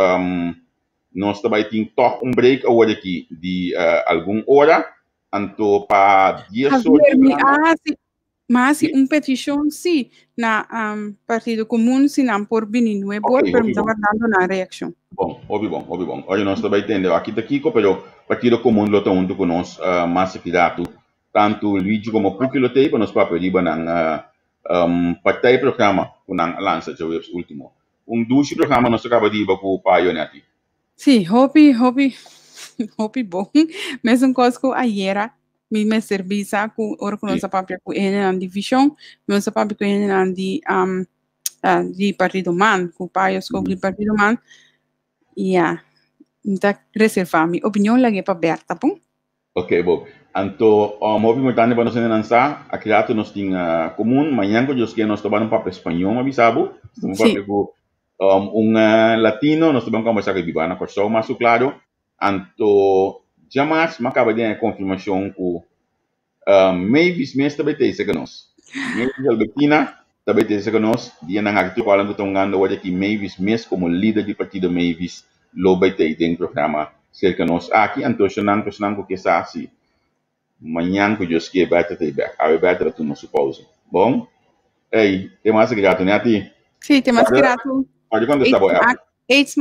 Nos ta bai tin tòg un break awor aki di algun ora, anto pa dies or Javier, mi a hasi, mi a hasi un petishon sí na Partido Komun si nan por bini nuebe or, pero mi ta wardando nan reakshon. Bon, hopi bon, hopi bon. Oye, nos ta bai tende aki ta kiko, pero Partido Komun lo ta huntu ku nos mas aki ratu. Tantu Luigi komo Puki lo t'ei pa nos papia riba nan partij programa ku nan a lansa djaweps ultimo. Un dushi programa nos a kaba di hiba ku Payo Netty. Sí, hopi, hopi, hopi bon. Mesun kos ku ayera mi mester bisa ku ora ku nos a papia ku e hendenan di Vision, nos a papia ku e hendenan di um, di Partido Man, ku Payo Skop di Partido Man. Ya, mi ta reserva mi opinion lag'é pa Berta, bon? Ok, bo. Anto, hopi importante pa nos hendenan sa, aki rato nos tin komun, mañan ku Dios ke nos ta bai un papia spañó, mi a bisa bo, nos ta bai papia ku un latino, nos ta bai kombersá ku e biba na Kòrsou mas ku klaro. Anto, djamas mi a kaba di haña konfirmashon ku Mavis mes ta bai tei serka nos. Mavis Albertina ta bai tei serka nos. Dianan aki tur kual ku ta hungando awor aki Mavis mes komo lider di partido Mavis lo bai tei den programa serka nos aki. Anto esnan personan ku ke sa si mañan ku Dios ke Bertha ta ei bek. Awe Bertha ta tuma su pausa. Bon? Ey, te mas grato, Netty. Sí, te mas grato. Pode contestar bo app. Aids.